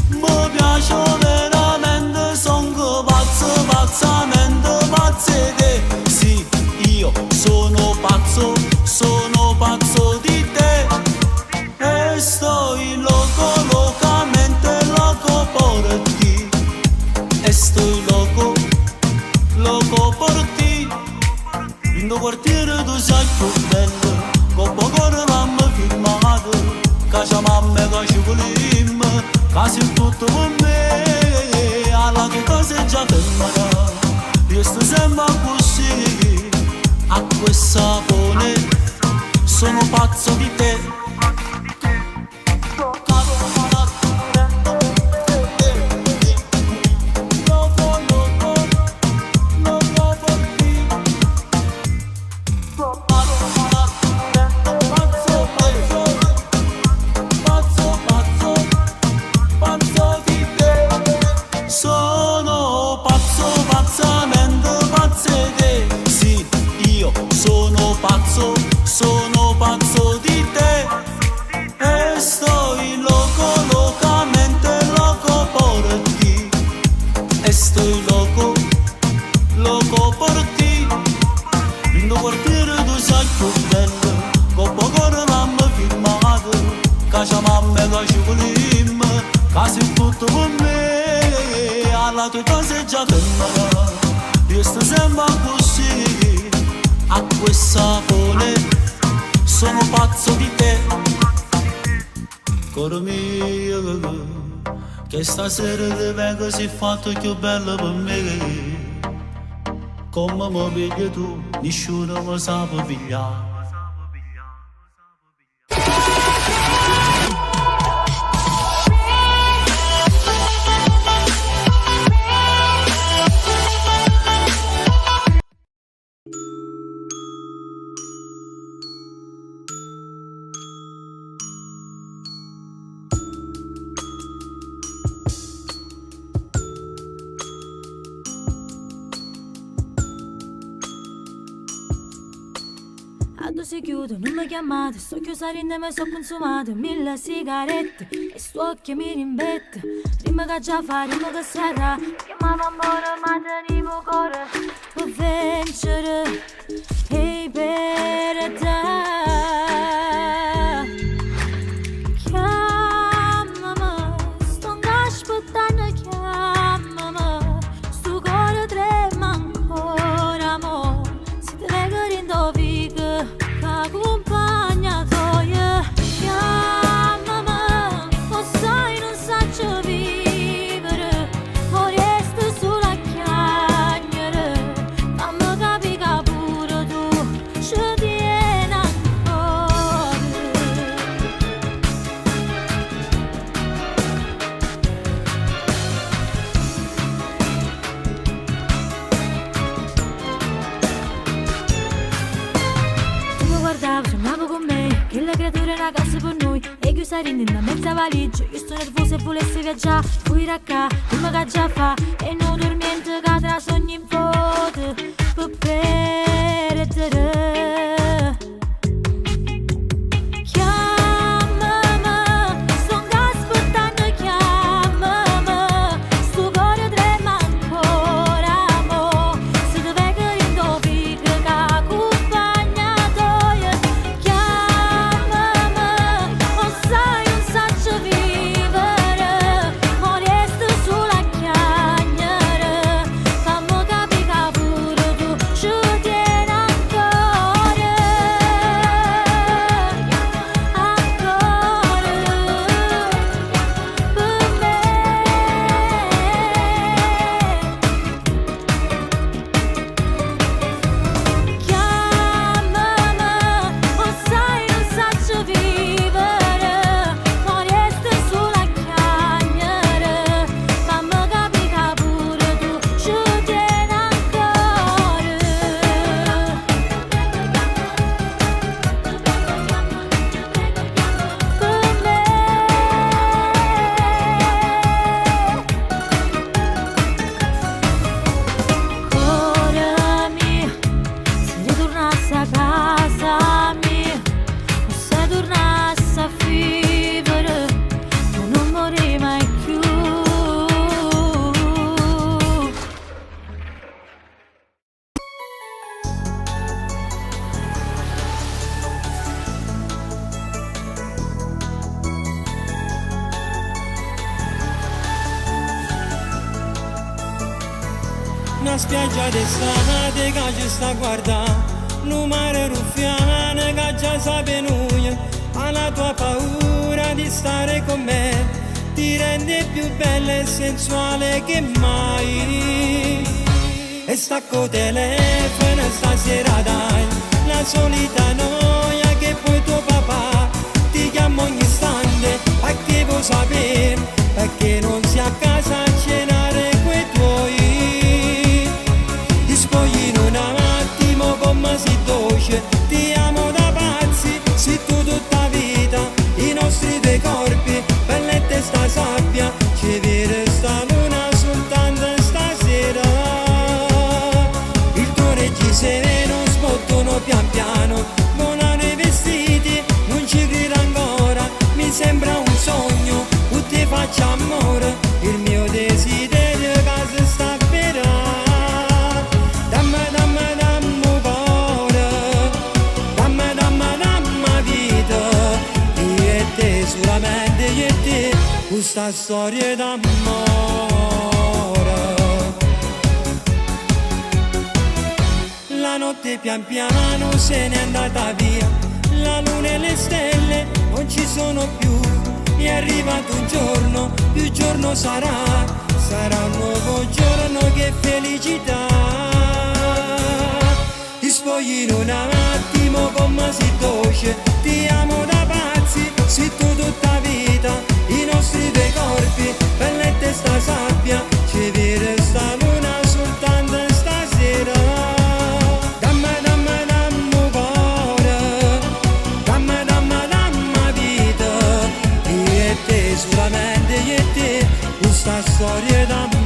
Mi piace veramente, sono pazzo, pazzamente pazzo di te. Sì, io sono pazzo, sono pazzo di te. E sto loco, locamente loco por ti. E sto loco, loco por ti. In quartiere tu sei più bello, con poco l'hanno firmato, che c'è mamma che ci volimmo, che se tutto con me, alla tua sei già femmina, io sto sempre così, acqua e sapone, sono pazzo di te. Loco, loco, loco por ti. Pazzo, pazzo, pazzo, pazzo, pazzo di te. Sono pazzo, pazzamente pazzo di te. Sì, io sono pazzo, sono pazzo di te. E sto loco, locamente loco por ti. E sto loco, loco por ti. In quartiere tu sei più bello, con poco l'hanno firmato, che c'è mamma che ci volimmo, che se tutto con me, alla tua sei già femmina, io sto sempre così, acqua e sapone, sono pazzo di te. Cuore mio, che stasera ti vengo si fatto più bello per me. Come mi pigli tu, nessuno mi sa pigliare. Addo si chiude, non mi chiamate, sto chiusa rinda mi sono consumato mille sigarette e sto occhio mi rimbette. Rimma che già fa, rimma che sarà, chiamava amore ma tenevo cuore per vincere e per te. Chiamami, sto aspettando, chiamami, sto cuore trema ancora, mo, se te vedo rindo vico, che compagna toia. Chiamami, lo sai non saccio vivere, vorresti solo a chiagnere, fammi capire che pure tu ci tieni ancora. creatura una casa per noi E chiusa in una mezza valigia Io sto nervosa e volessi viaggiare Fuori da qua, come che già fa E non dormiente che tra sogni in foto Per perdere Chiamami, sto aspettando, chiamami Sto cuore trema ancora, mo Se ti vedo in vico che accompagna toia Chiamami, o sai non saccio vivere Mo resto sulla chiagnere Fammi capire che pure tu ci tieni ancora Ancora per me. Chiamami, o sai non saccio vivere, mo resto sulla chiagnere, fammi capire che pure tu ci tieni ancora. Per me. Cuore mio, se ritornasse a casa mia, o se tornasse a vivere, ma non morirei mai più. Una spiaggia d'estate che ci sta a guardare, un mare ruffiano che già sa noi, ma la tua paura di stare con me ti rende più bella e sensuale che mai. E stacco telefono stasera dai, la solita noia che poi tuo papà ti chiama ogni istante, a che vuoi sapere, perché non sia a casa a cenare coi tuoi. Ti spogli in un attimo come si dolce, ti amo da pazzi, sei tu tutta vita, i nostri due corpi, bellette sta sabbia, ci vede sta luna soltanto stasera. Il tuo reggiseno sbottono pian piano, volano i vestiti, non ci credo ancora, mi sembra un sogno, tutti faccia amore, il mio desiderio che si sta per Dammi, dammi, dammi cuore, dammi, dammi, dammi vita, io e te, solamente io e te, questa storia d'amore. La notte pian piano se n'è andata via, la luna e le stelle non ci sono più. È arrivato un giorno, più giorno sarà, sarà un nuovo giorno che felicità. Ti spogli in un attimo come si dolce, ti amo da pazzi, sei tu tutta vita, i nostri due corpi, bellette sta sabbia, ci vede sta luna soltanto stasera. Dammi, dammi, dammi cuore, dammi, dammi, dammi vita, io e te, solamente io e te, questa storia d'amore.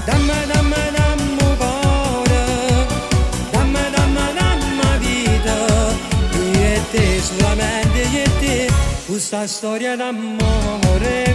Dammi, dammi, dammi cuore, dammi, dammi, dammi vita, io e te, solamente io e te, questa storia d'amore.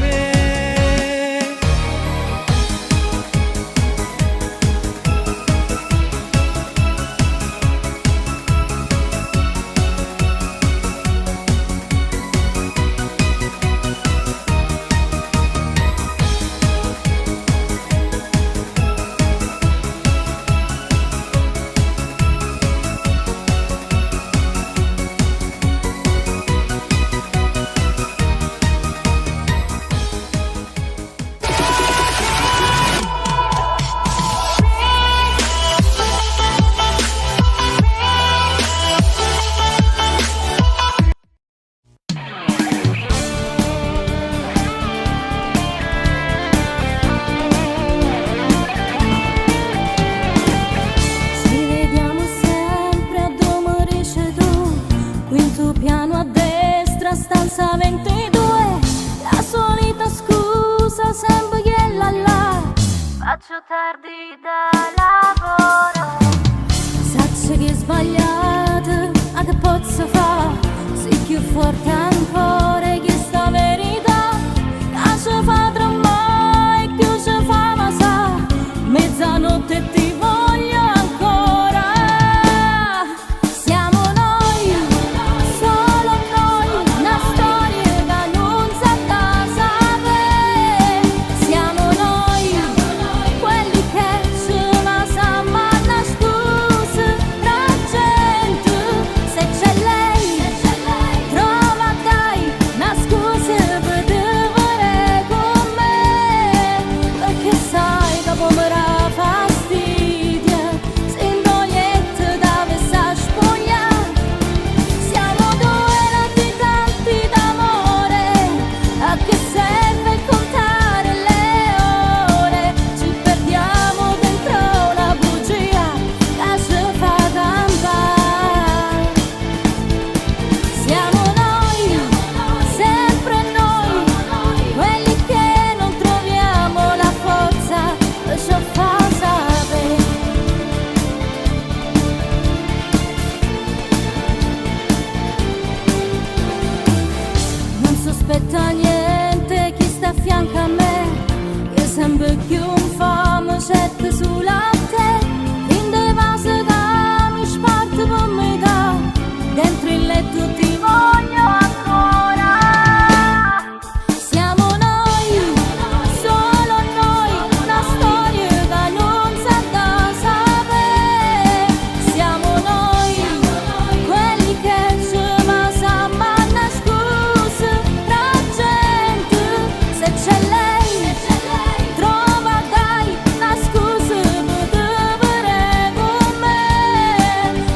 Saccio che ho sbagliato, ma che posso fare? Sei più forte ancora che sta verità Che ci fa tremare e che ci fa passare Mezzanotte ti voglio ancora Siamo noi, solo noi, una storia che non sa da sapere Siamo noi, quelli che ci siamo nascosti tra gente Se c'è lei, trova dai una scusa per vivere con me Perché sai che poi mi dà fastidio Se in toglietto da sa spogliare Siamo due latitanti d'amore A che serve contare le ore? Ci perdiamo dentro una bugia che ci fa campare Siamo noi, sempre noi, quelli che non troviamo la forza per ci far sapere. Non sospetta niente chi sta a fianco a me, che sempre più infame c'è sulla te. In dei vasi che mi sparto per metà, dentro il letto ti voglio ancora. Siamo noi, solo noi, una storia che non sa da sapere. Siamo noi, quelli che ci siamo nascosti tra gente. Se c'è lei, trova dai una scusa per vivere con me.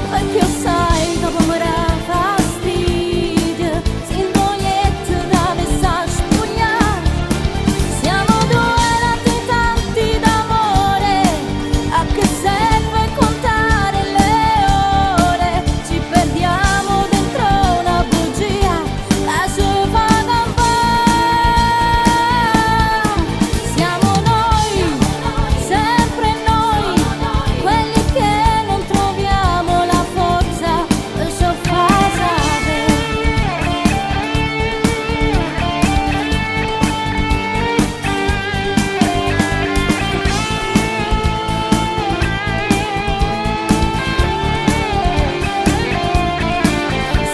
Perché sai che poi mi dà fastidio, se in toglietto da sa spogliare. Siamo due latitanti d'amore, a che serve contare le ore? Ci perdiamo dentro una bugia che ci fa campare. Siamo noi, sempre noi, quelli che non troviamo la forza per ci far sapere.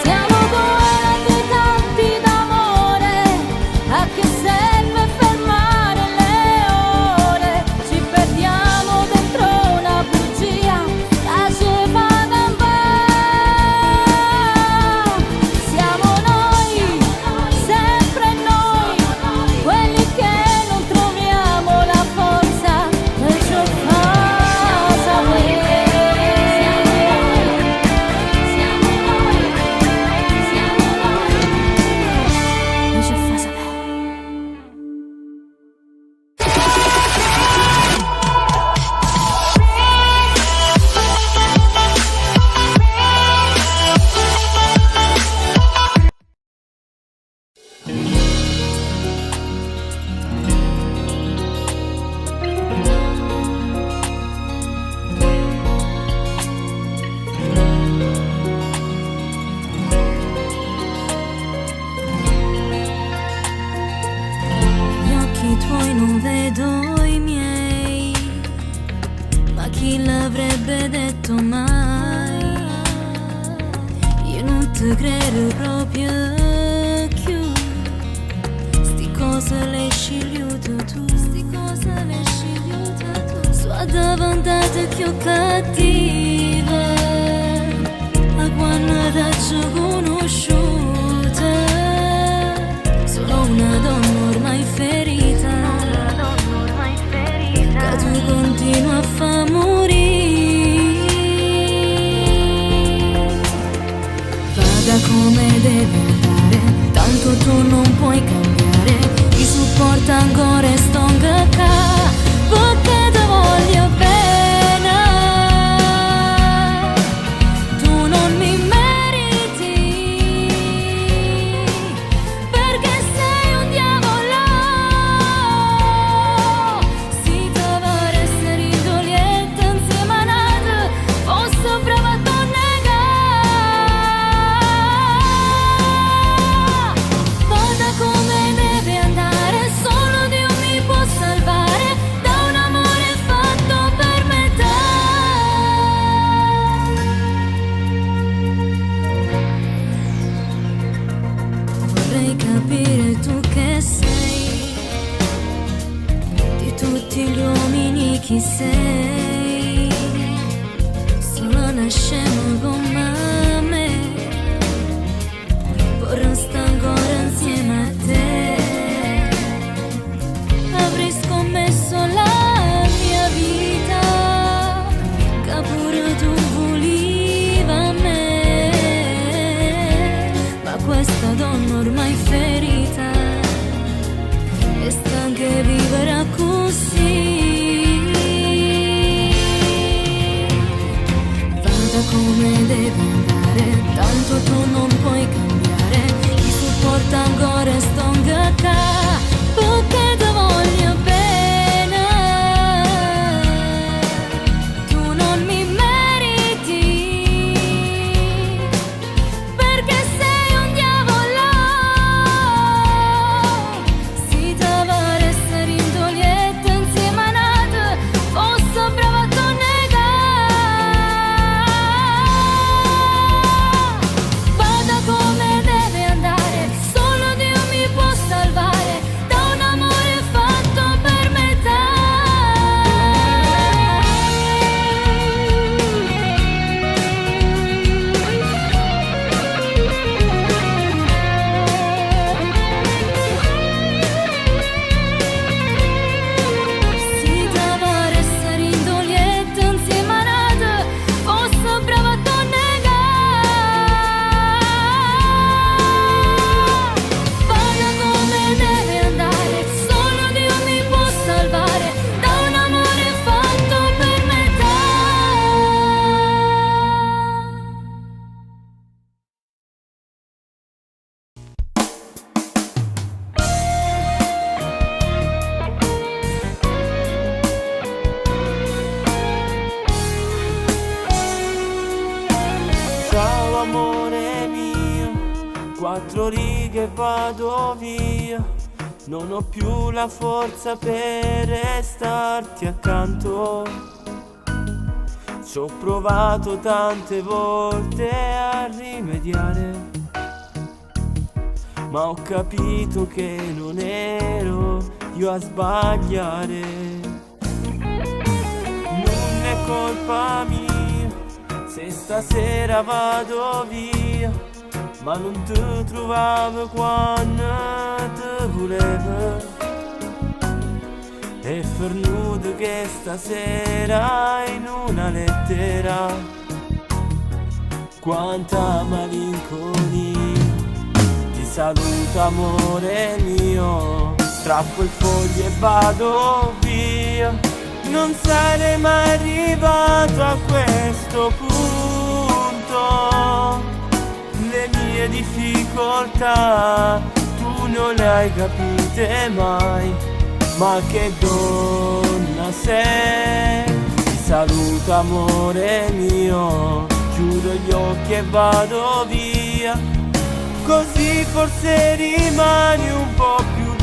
Siamo due latitanti d'amore, a che serve fermare le ore? Ci perdiamo dentro una bugia che ci fa campare. Siamo noi, sempre noi, quelli che non troviamo la forza per ci far sapere. Siamo noi, siamo noi, non ci fa sapere. Gli occhi tuoi non vedo i miei, ma chi l'avrebbe detto mai? Io non ti credo proprio più. Sti cose le scegliute tu, sti cose le scegliute tu. Sono diventata più cattiva, ma quando ti ho conosciuta, sono una donna ormai ferita. Che tu continui a far morire. Vada come deve andare, tanto tu non puoi cambiare. Ti supporta ancora e sto qua, perché ti voglio bene. Tu non mi meriti, perché sei un diavolo. Si dovresti scema come me può restare ancora insieme a te. Avrei scommesso la mia vita che pure tu volevi me, ma questa donna ormai ferita è stanca di vivere così. Vada come deve andare, tanto tu non puoi cambiare. Chi sopporta ancora sto qua, perché ti voglio bene. Tu non mi meriti, perché sei un diavolo. Si te veresse dint' 'o lietto insieme a n'ato, fosse brava a t' negà. Vada come deve andare, solo Dio mi può salvare da un amore fatto per metà. Si te veresse dint' 'o lietto insieme a n'ato, fosse brava a t' negà. Vada come deve andare, solo Dio mi può salvare da un amore fatto per metà. Ciao amore mio, quattro righe e vado via. Non ho più la forza per restarti accanto. Ci ho provato tante volte a rimediare, ma ho capito che non ero io a sbagliare. Non è colpa mia se stasera vado via, ma non ti trovavo quando ti volevo. È fernuto che stasera in una lettera, quanta malinconia. Ti saluto amore mio, strappo il foglio e vado via. Non sarei mai arrivato a questo punto. Le mie difficoltà tu non le hai capite mai. Ma che donna sei? Ti saluto amore mio, chiudo gli occhi e vado via. Così forse rimani un po' più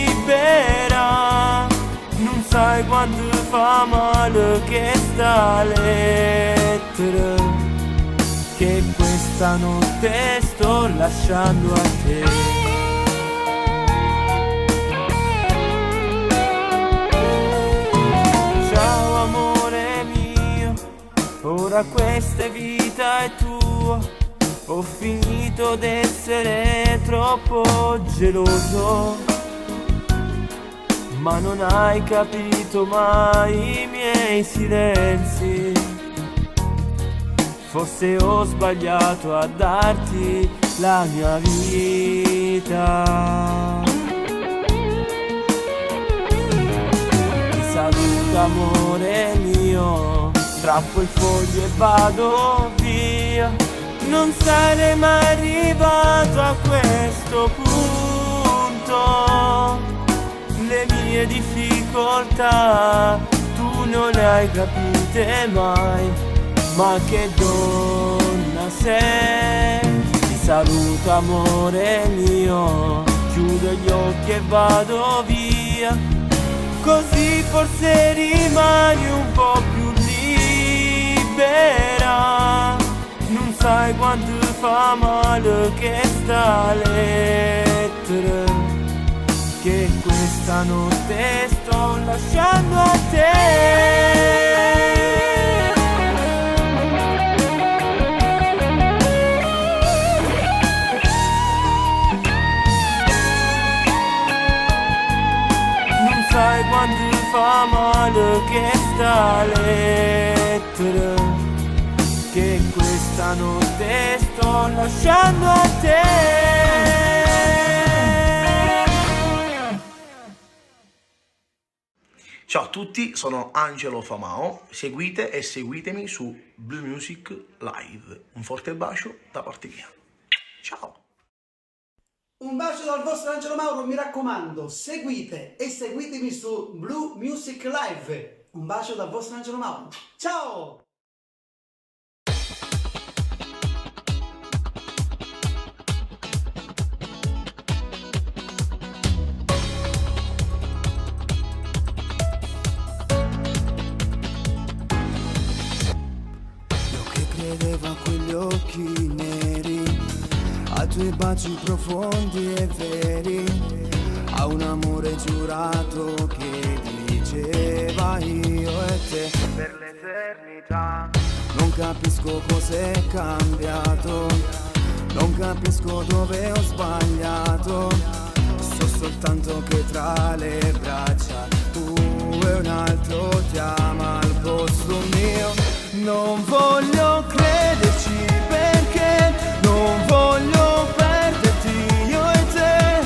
libera. Non sai quanto fa male chesta lettera che questa notte sto lasciando a te. Ciao amore mio, ora questa vita è tua. Ho finito d'essere troppo geloso, ma non hai capito mai i miei silenzi. Forse ho sbagliato a darti la mia vita. Ti saluto amore mio, strappo il foglio e vado via. Non sarei mai arrivato a questo punto. Le mie difficoltà tu non le hai capite mai. Ma che donna sei? Ti saluto amore mio, chiudo gli occhi e vado via. Così forse rimani un po' più libera. Non sai quanto fa male chesta lettera che questa notte sto lasciando a te. Chesta lettera che questa notte sto lasciando a te. Ciao a tutti, sono Angelo Famao, seguite e seguitemi su Blue Music Live. Un forte bacio da parte mia. Ciao! Un bacio dal vostro Angelo Mauro, mi raccomando, seguite e seguitemi su Blue Music Live. Un bacio dal vostro Angelo Mauro. Ciao! Io che credevo a quegli occhi neri, ai tuoi baci profondi e veri, a un amore giurato che diceva io e te per l'eternità. Non capisco cos'è cambiato, non capisco dove ho sbagliato. So soltanto che tra le braccia tu e un altro ti ama al posto mio. Non voglio crederci perché non voglio perderti io e te.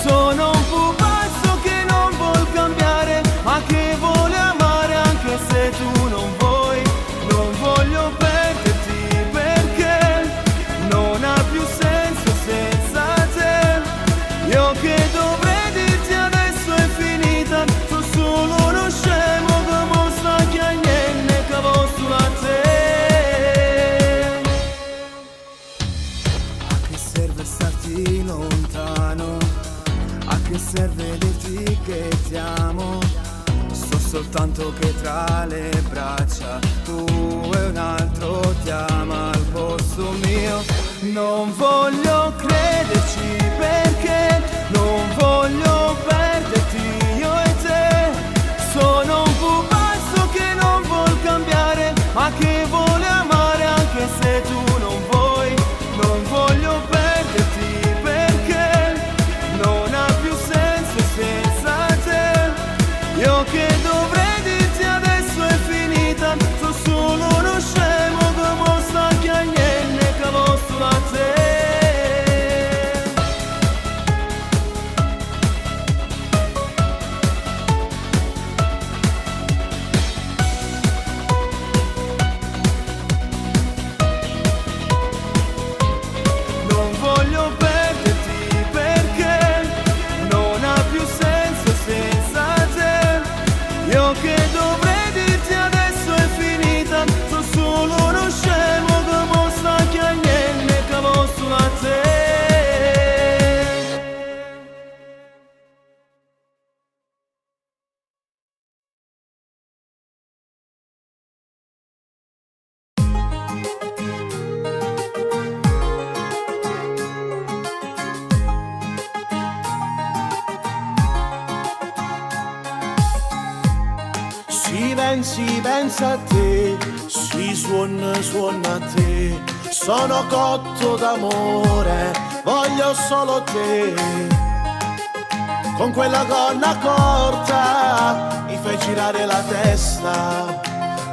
Sono un pupazzo che non vuol cambiare, ma che vuole amare anche se tu non vuoi. Non voglio perderti perché non ha più senso senza te. Io che dovrei dirti adesso è finita, sono solo uno scemo che mo sta chiagnendo che vo solo a te. A che serve starti lontano? A che serve dirti che ti amo? So soltanto che tra le braccia tu e un altro ti ama al posto mio. Non voglio crederci perché non voglio perderti io e te. Sono un pupazzo che non vuol cambiare, ma che vuole amare anche se tu non vuoi. Non voglio perderti perché non ha più senso senza te. Io che dovrei dirti adesso è finita, sono solo uno scemo che mo sta chiagnendo che vo solo a te. Non voglio perderti perché non ha più senso senza te. Io che dovrei dirti adesso è finita, sono solo uno scemo che mo sta chiagnendo che vo solo a te. Si pensi, pensa a te, si suona, suona a te. Sono cotto d'amore, voglio solo te. Con quella gonna corta mi fai girare la testa.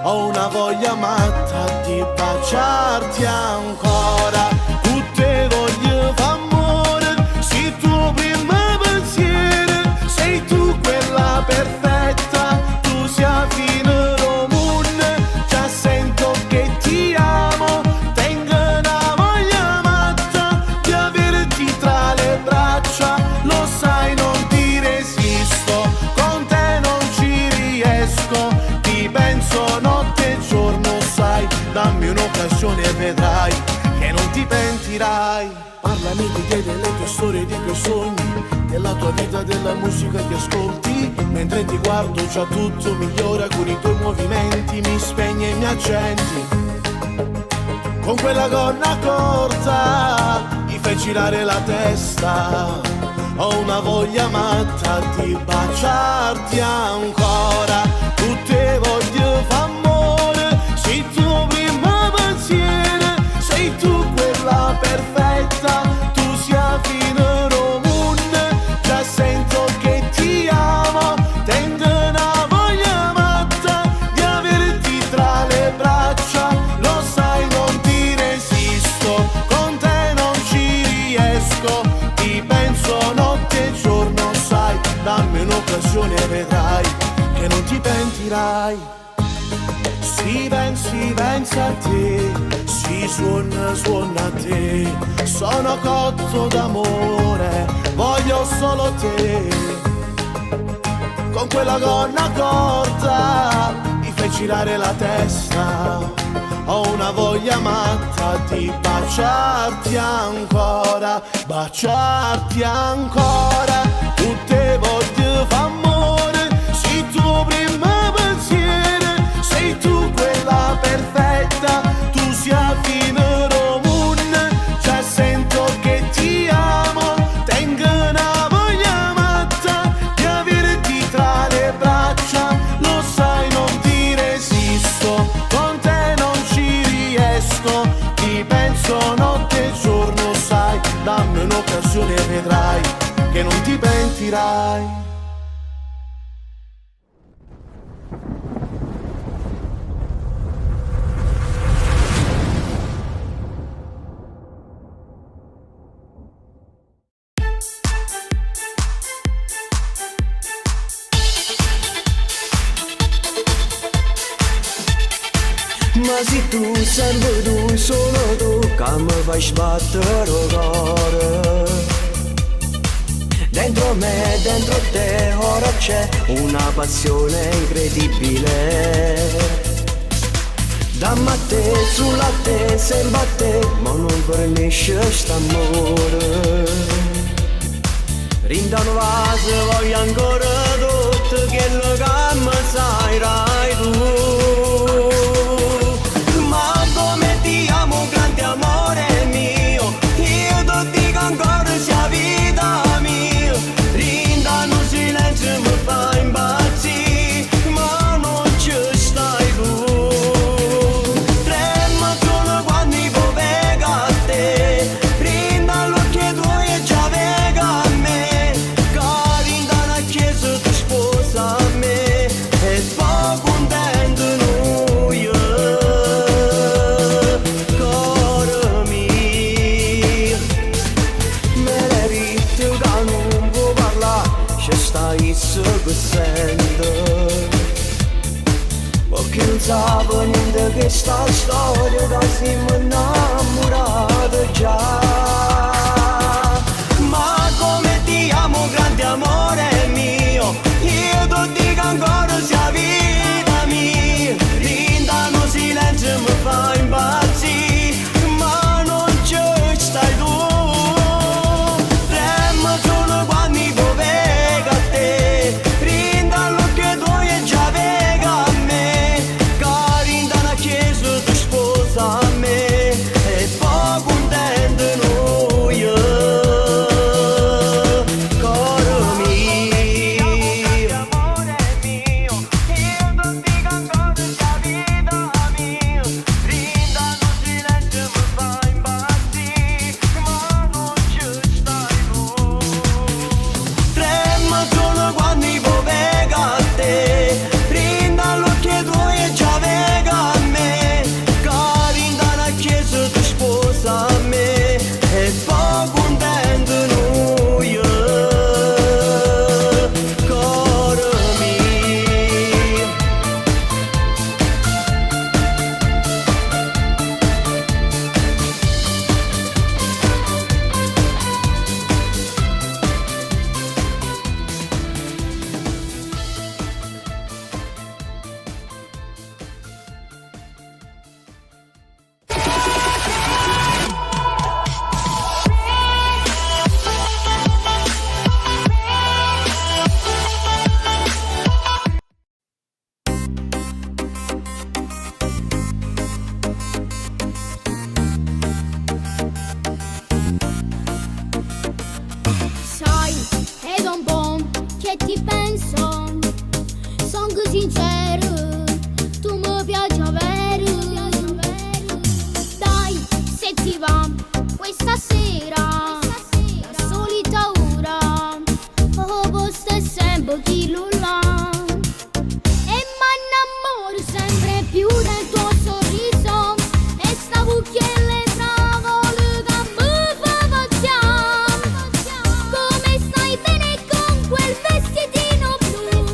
Ho una voglia matta di baciarti ancora. Tutte voglio f'amore, sei tu primo pensiero, sei tu quella perfetta, tu sei a fine do mondo, già sento che ti amo, tengo una voglia matta di averti tra le braccia, lo sai non ti resisto, con te non ci riesco, ti penso notte e giorno, sai, dammi un'occasione e vedrai che non ti pentirai. Parlami di te, delle tue storie, dei tuoi sogni, della tua vita, della musica che ascolti. Mentre ti guardo già tutto migliora con i tuoi movimenti, mi spegni e mi accendi. Con quella gonna corta mi fai girare la testa. Ho una voglia matta di baciarti ancora. Tutte voglio f'amore, sei tu primo pensiero, sei tu quella perfetta, tu sei a fine do mondo, già sento che ti amo, tengo una voglia matta. un'occasione e vedrai che non ti pentirai. Si pensi, pensa a te, si suona, suona a te. Sono cotto d'amore, voglio solo te. Con quella gonna corta mi fai girare la testa. Ho una voglia matta di baciarti ancora, baciarti ancora. Tutte voglio fa amore, sei tu primo pensiero, sei tu quella perfetta, tu sia fine mondo, già sento che ti amo, tengo una voglia matta di averti tra le braccia, lo sai non ti resisto, con te non ci riesco, ti penso notte e giorno, sai, dammi un'occasione e vedrai che non ti pentirai. Ma se tu sempre tu, solo tu, che mi fai sbattere il cuore. Dentro me, dentro te, ora c'è una passione incredibile. Dammi a te, sulla te, sembra a te, ma non fornisce st'amore. Rindano vaso voglio ancora tutto quello che mi sai rai tu. Ma come ti amo, grande amore mio, io ti dico ancora sia vita mia. Rindano silenzio mi fa impazzire, ma non ci stai tu. Trema solo quando mi vedo a te, rinda l'occhio tuo e già vega a me, che rinda una chiesa ti sposa a me, e poi contento noi, cuore mio. Me l'hai detto che non può parlare, ci stai solo sento. Perché non sapevo niente che sta storia che siamo innamorati già. Ma come ti amo, grande amore mio, io ti dico ancora sia vita mia. Rindano silenzio mi fa impazzire, ma non ci stai tu. Trema solo quando mi vedo a te, rinda l'occhio tuo e già vega a me, che rinda una chiesa ti sposa a me, e poi contento noi, coro mio. Trema solo quando mi vedo a te, rinda l'occhio tuo e già vega a me, che rinda una chiesa ti sposa a me, e poi contento noi, coro mio. Sai, è da un po' che ti penso, sono sincero, tu mi piaci vero. Dai, se ti va, questa sera, la solita ora, oh, posto è sempre chi lo là. E m'innamoro sempre più del tuo sorriso, e sta bucchielle tavole che mi fa pazziare. Come stai bene con quel vestitino blu?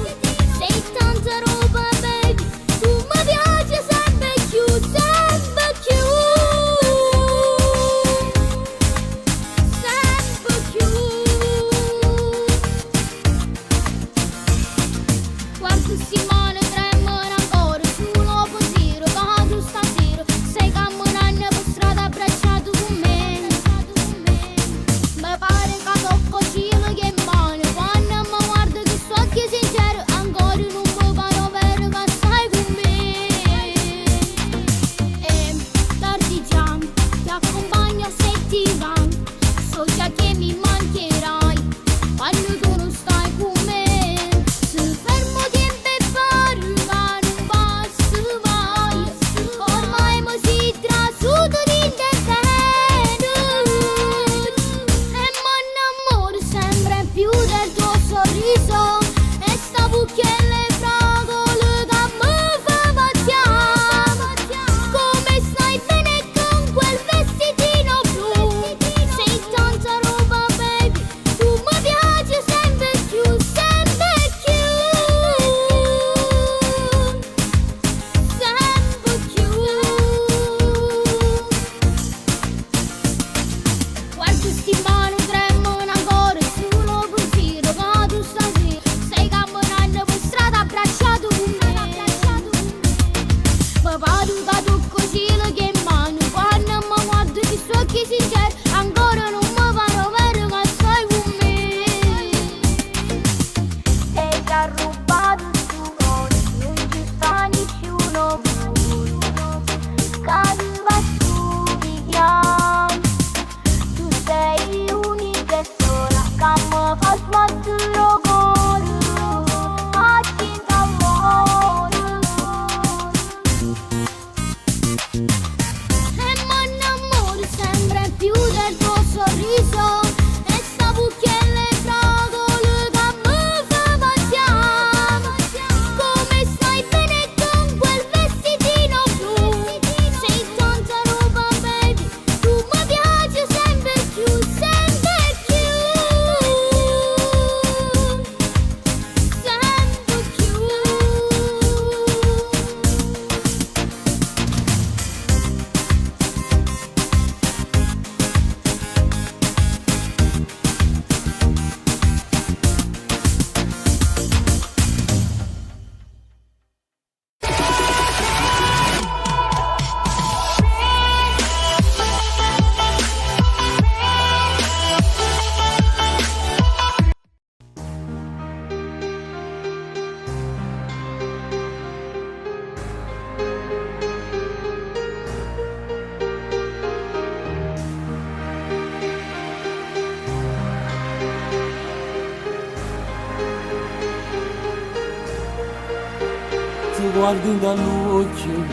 Guardo 'int'a ll'uocchie,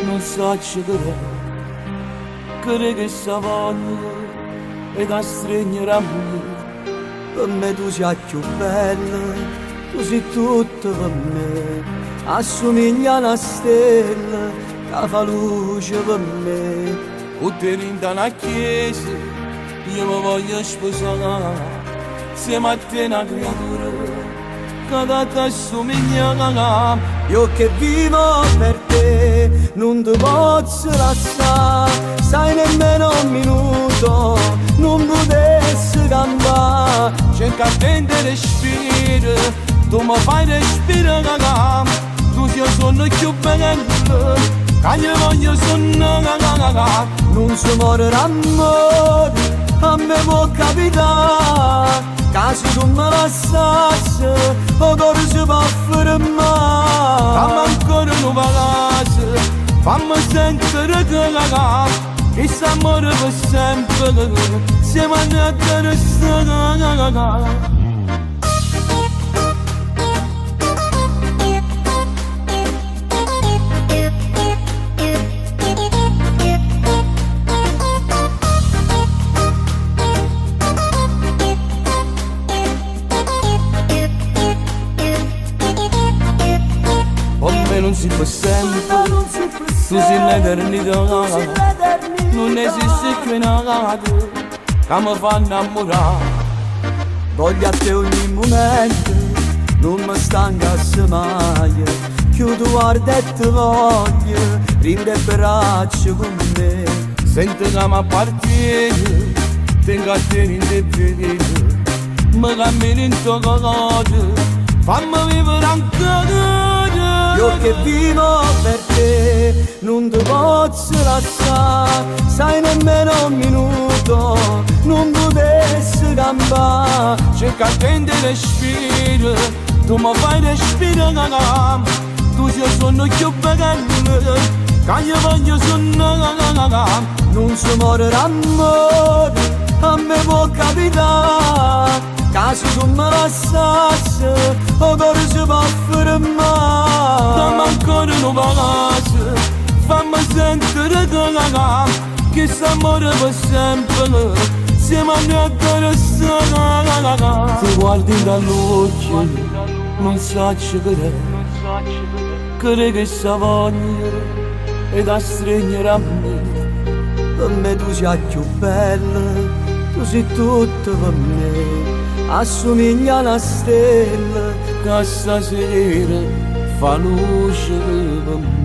nun saccio che d'è, che d'è chesta voglia 'e t'astregnere a me. Pe me tu si 'a cchiù bella, tu si tutto pe me, assumiglia a 'na stella ca fa luce pe me. Cu te dint' a 'na chiesa io me voglio sposà, 'nsieme a te 'na creatura ca t'assumiglia. Io che vivo per te, nun te pozzo lassà, sai nemmeno un minuto, nun putesse campà. Cerca de respiro, tu mi fai respirare, tu sei il suono più bello, che io voglio suonare. Nun si more d'amore, a me può capitare, che se tu me lasciassi, 'o core si può fermare. Fammi ancora un bacio, fammi sentire che la che amore per sempre, siamo andati a restare. Con me non si può sempre, tu sei l'eternità, non esiste più nada che mi fa innamorare. Voglio a te ogni momento, non mi stancasse mai. Più tu guarda e ti voglio, rinde braccia con me. Sento che mi appartiene, tengo a te in te vene, mi cammini in tuo cuore, fammi vivere ancora. Io che vivo per te, non ti posso lasciare, sai nemmeno un minuto, non potessi campare. Cerca di respiro, tu mi fai respirare, tu sei il suono più bello, che io voglio suonare. Non si muore d'amore, a me può capitare, che se tu mi lasciassi, 'o core si può fermare. Fammi ancora un bacio, fammi sentire che la che amore per sempre, siamo andati a restare. Ti guardi dall'occhio, non saccio che è, che è questa voglia e da stringere a me. Per me tu sei la più bella, tu sei tutto per me, assomiglia a una stella che stasera fa luce per me.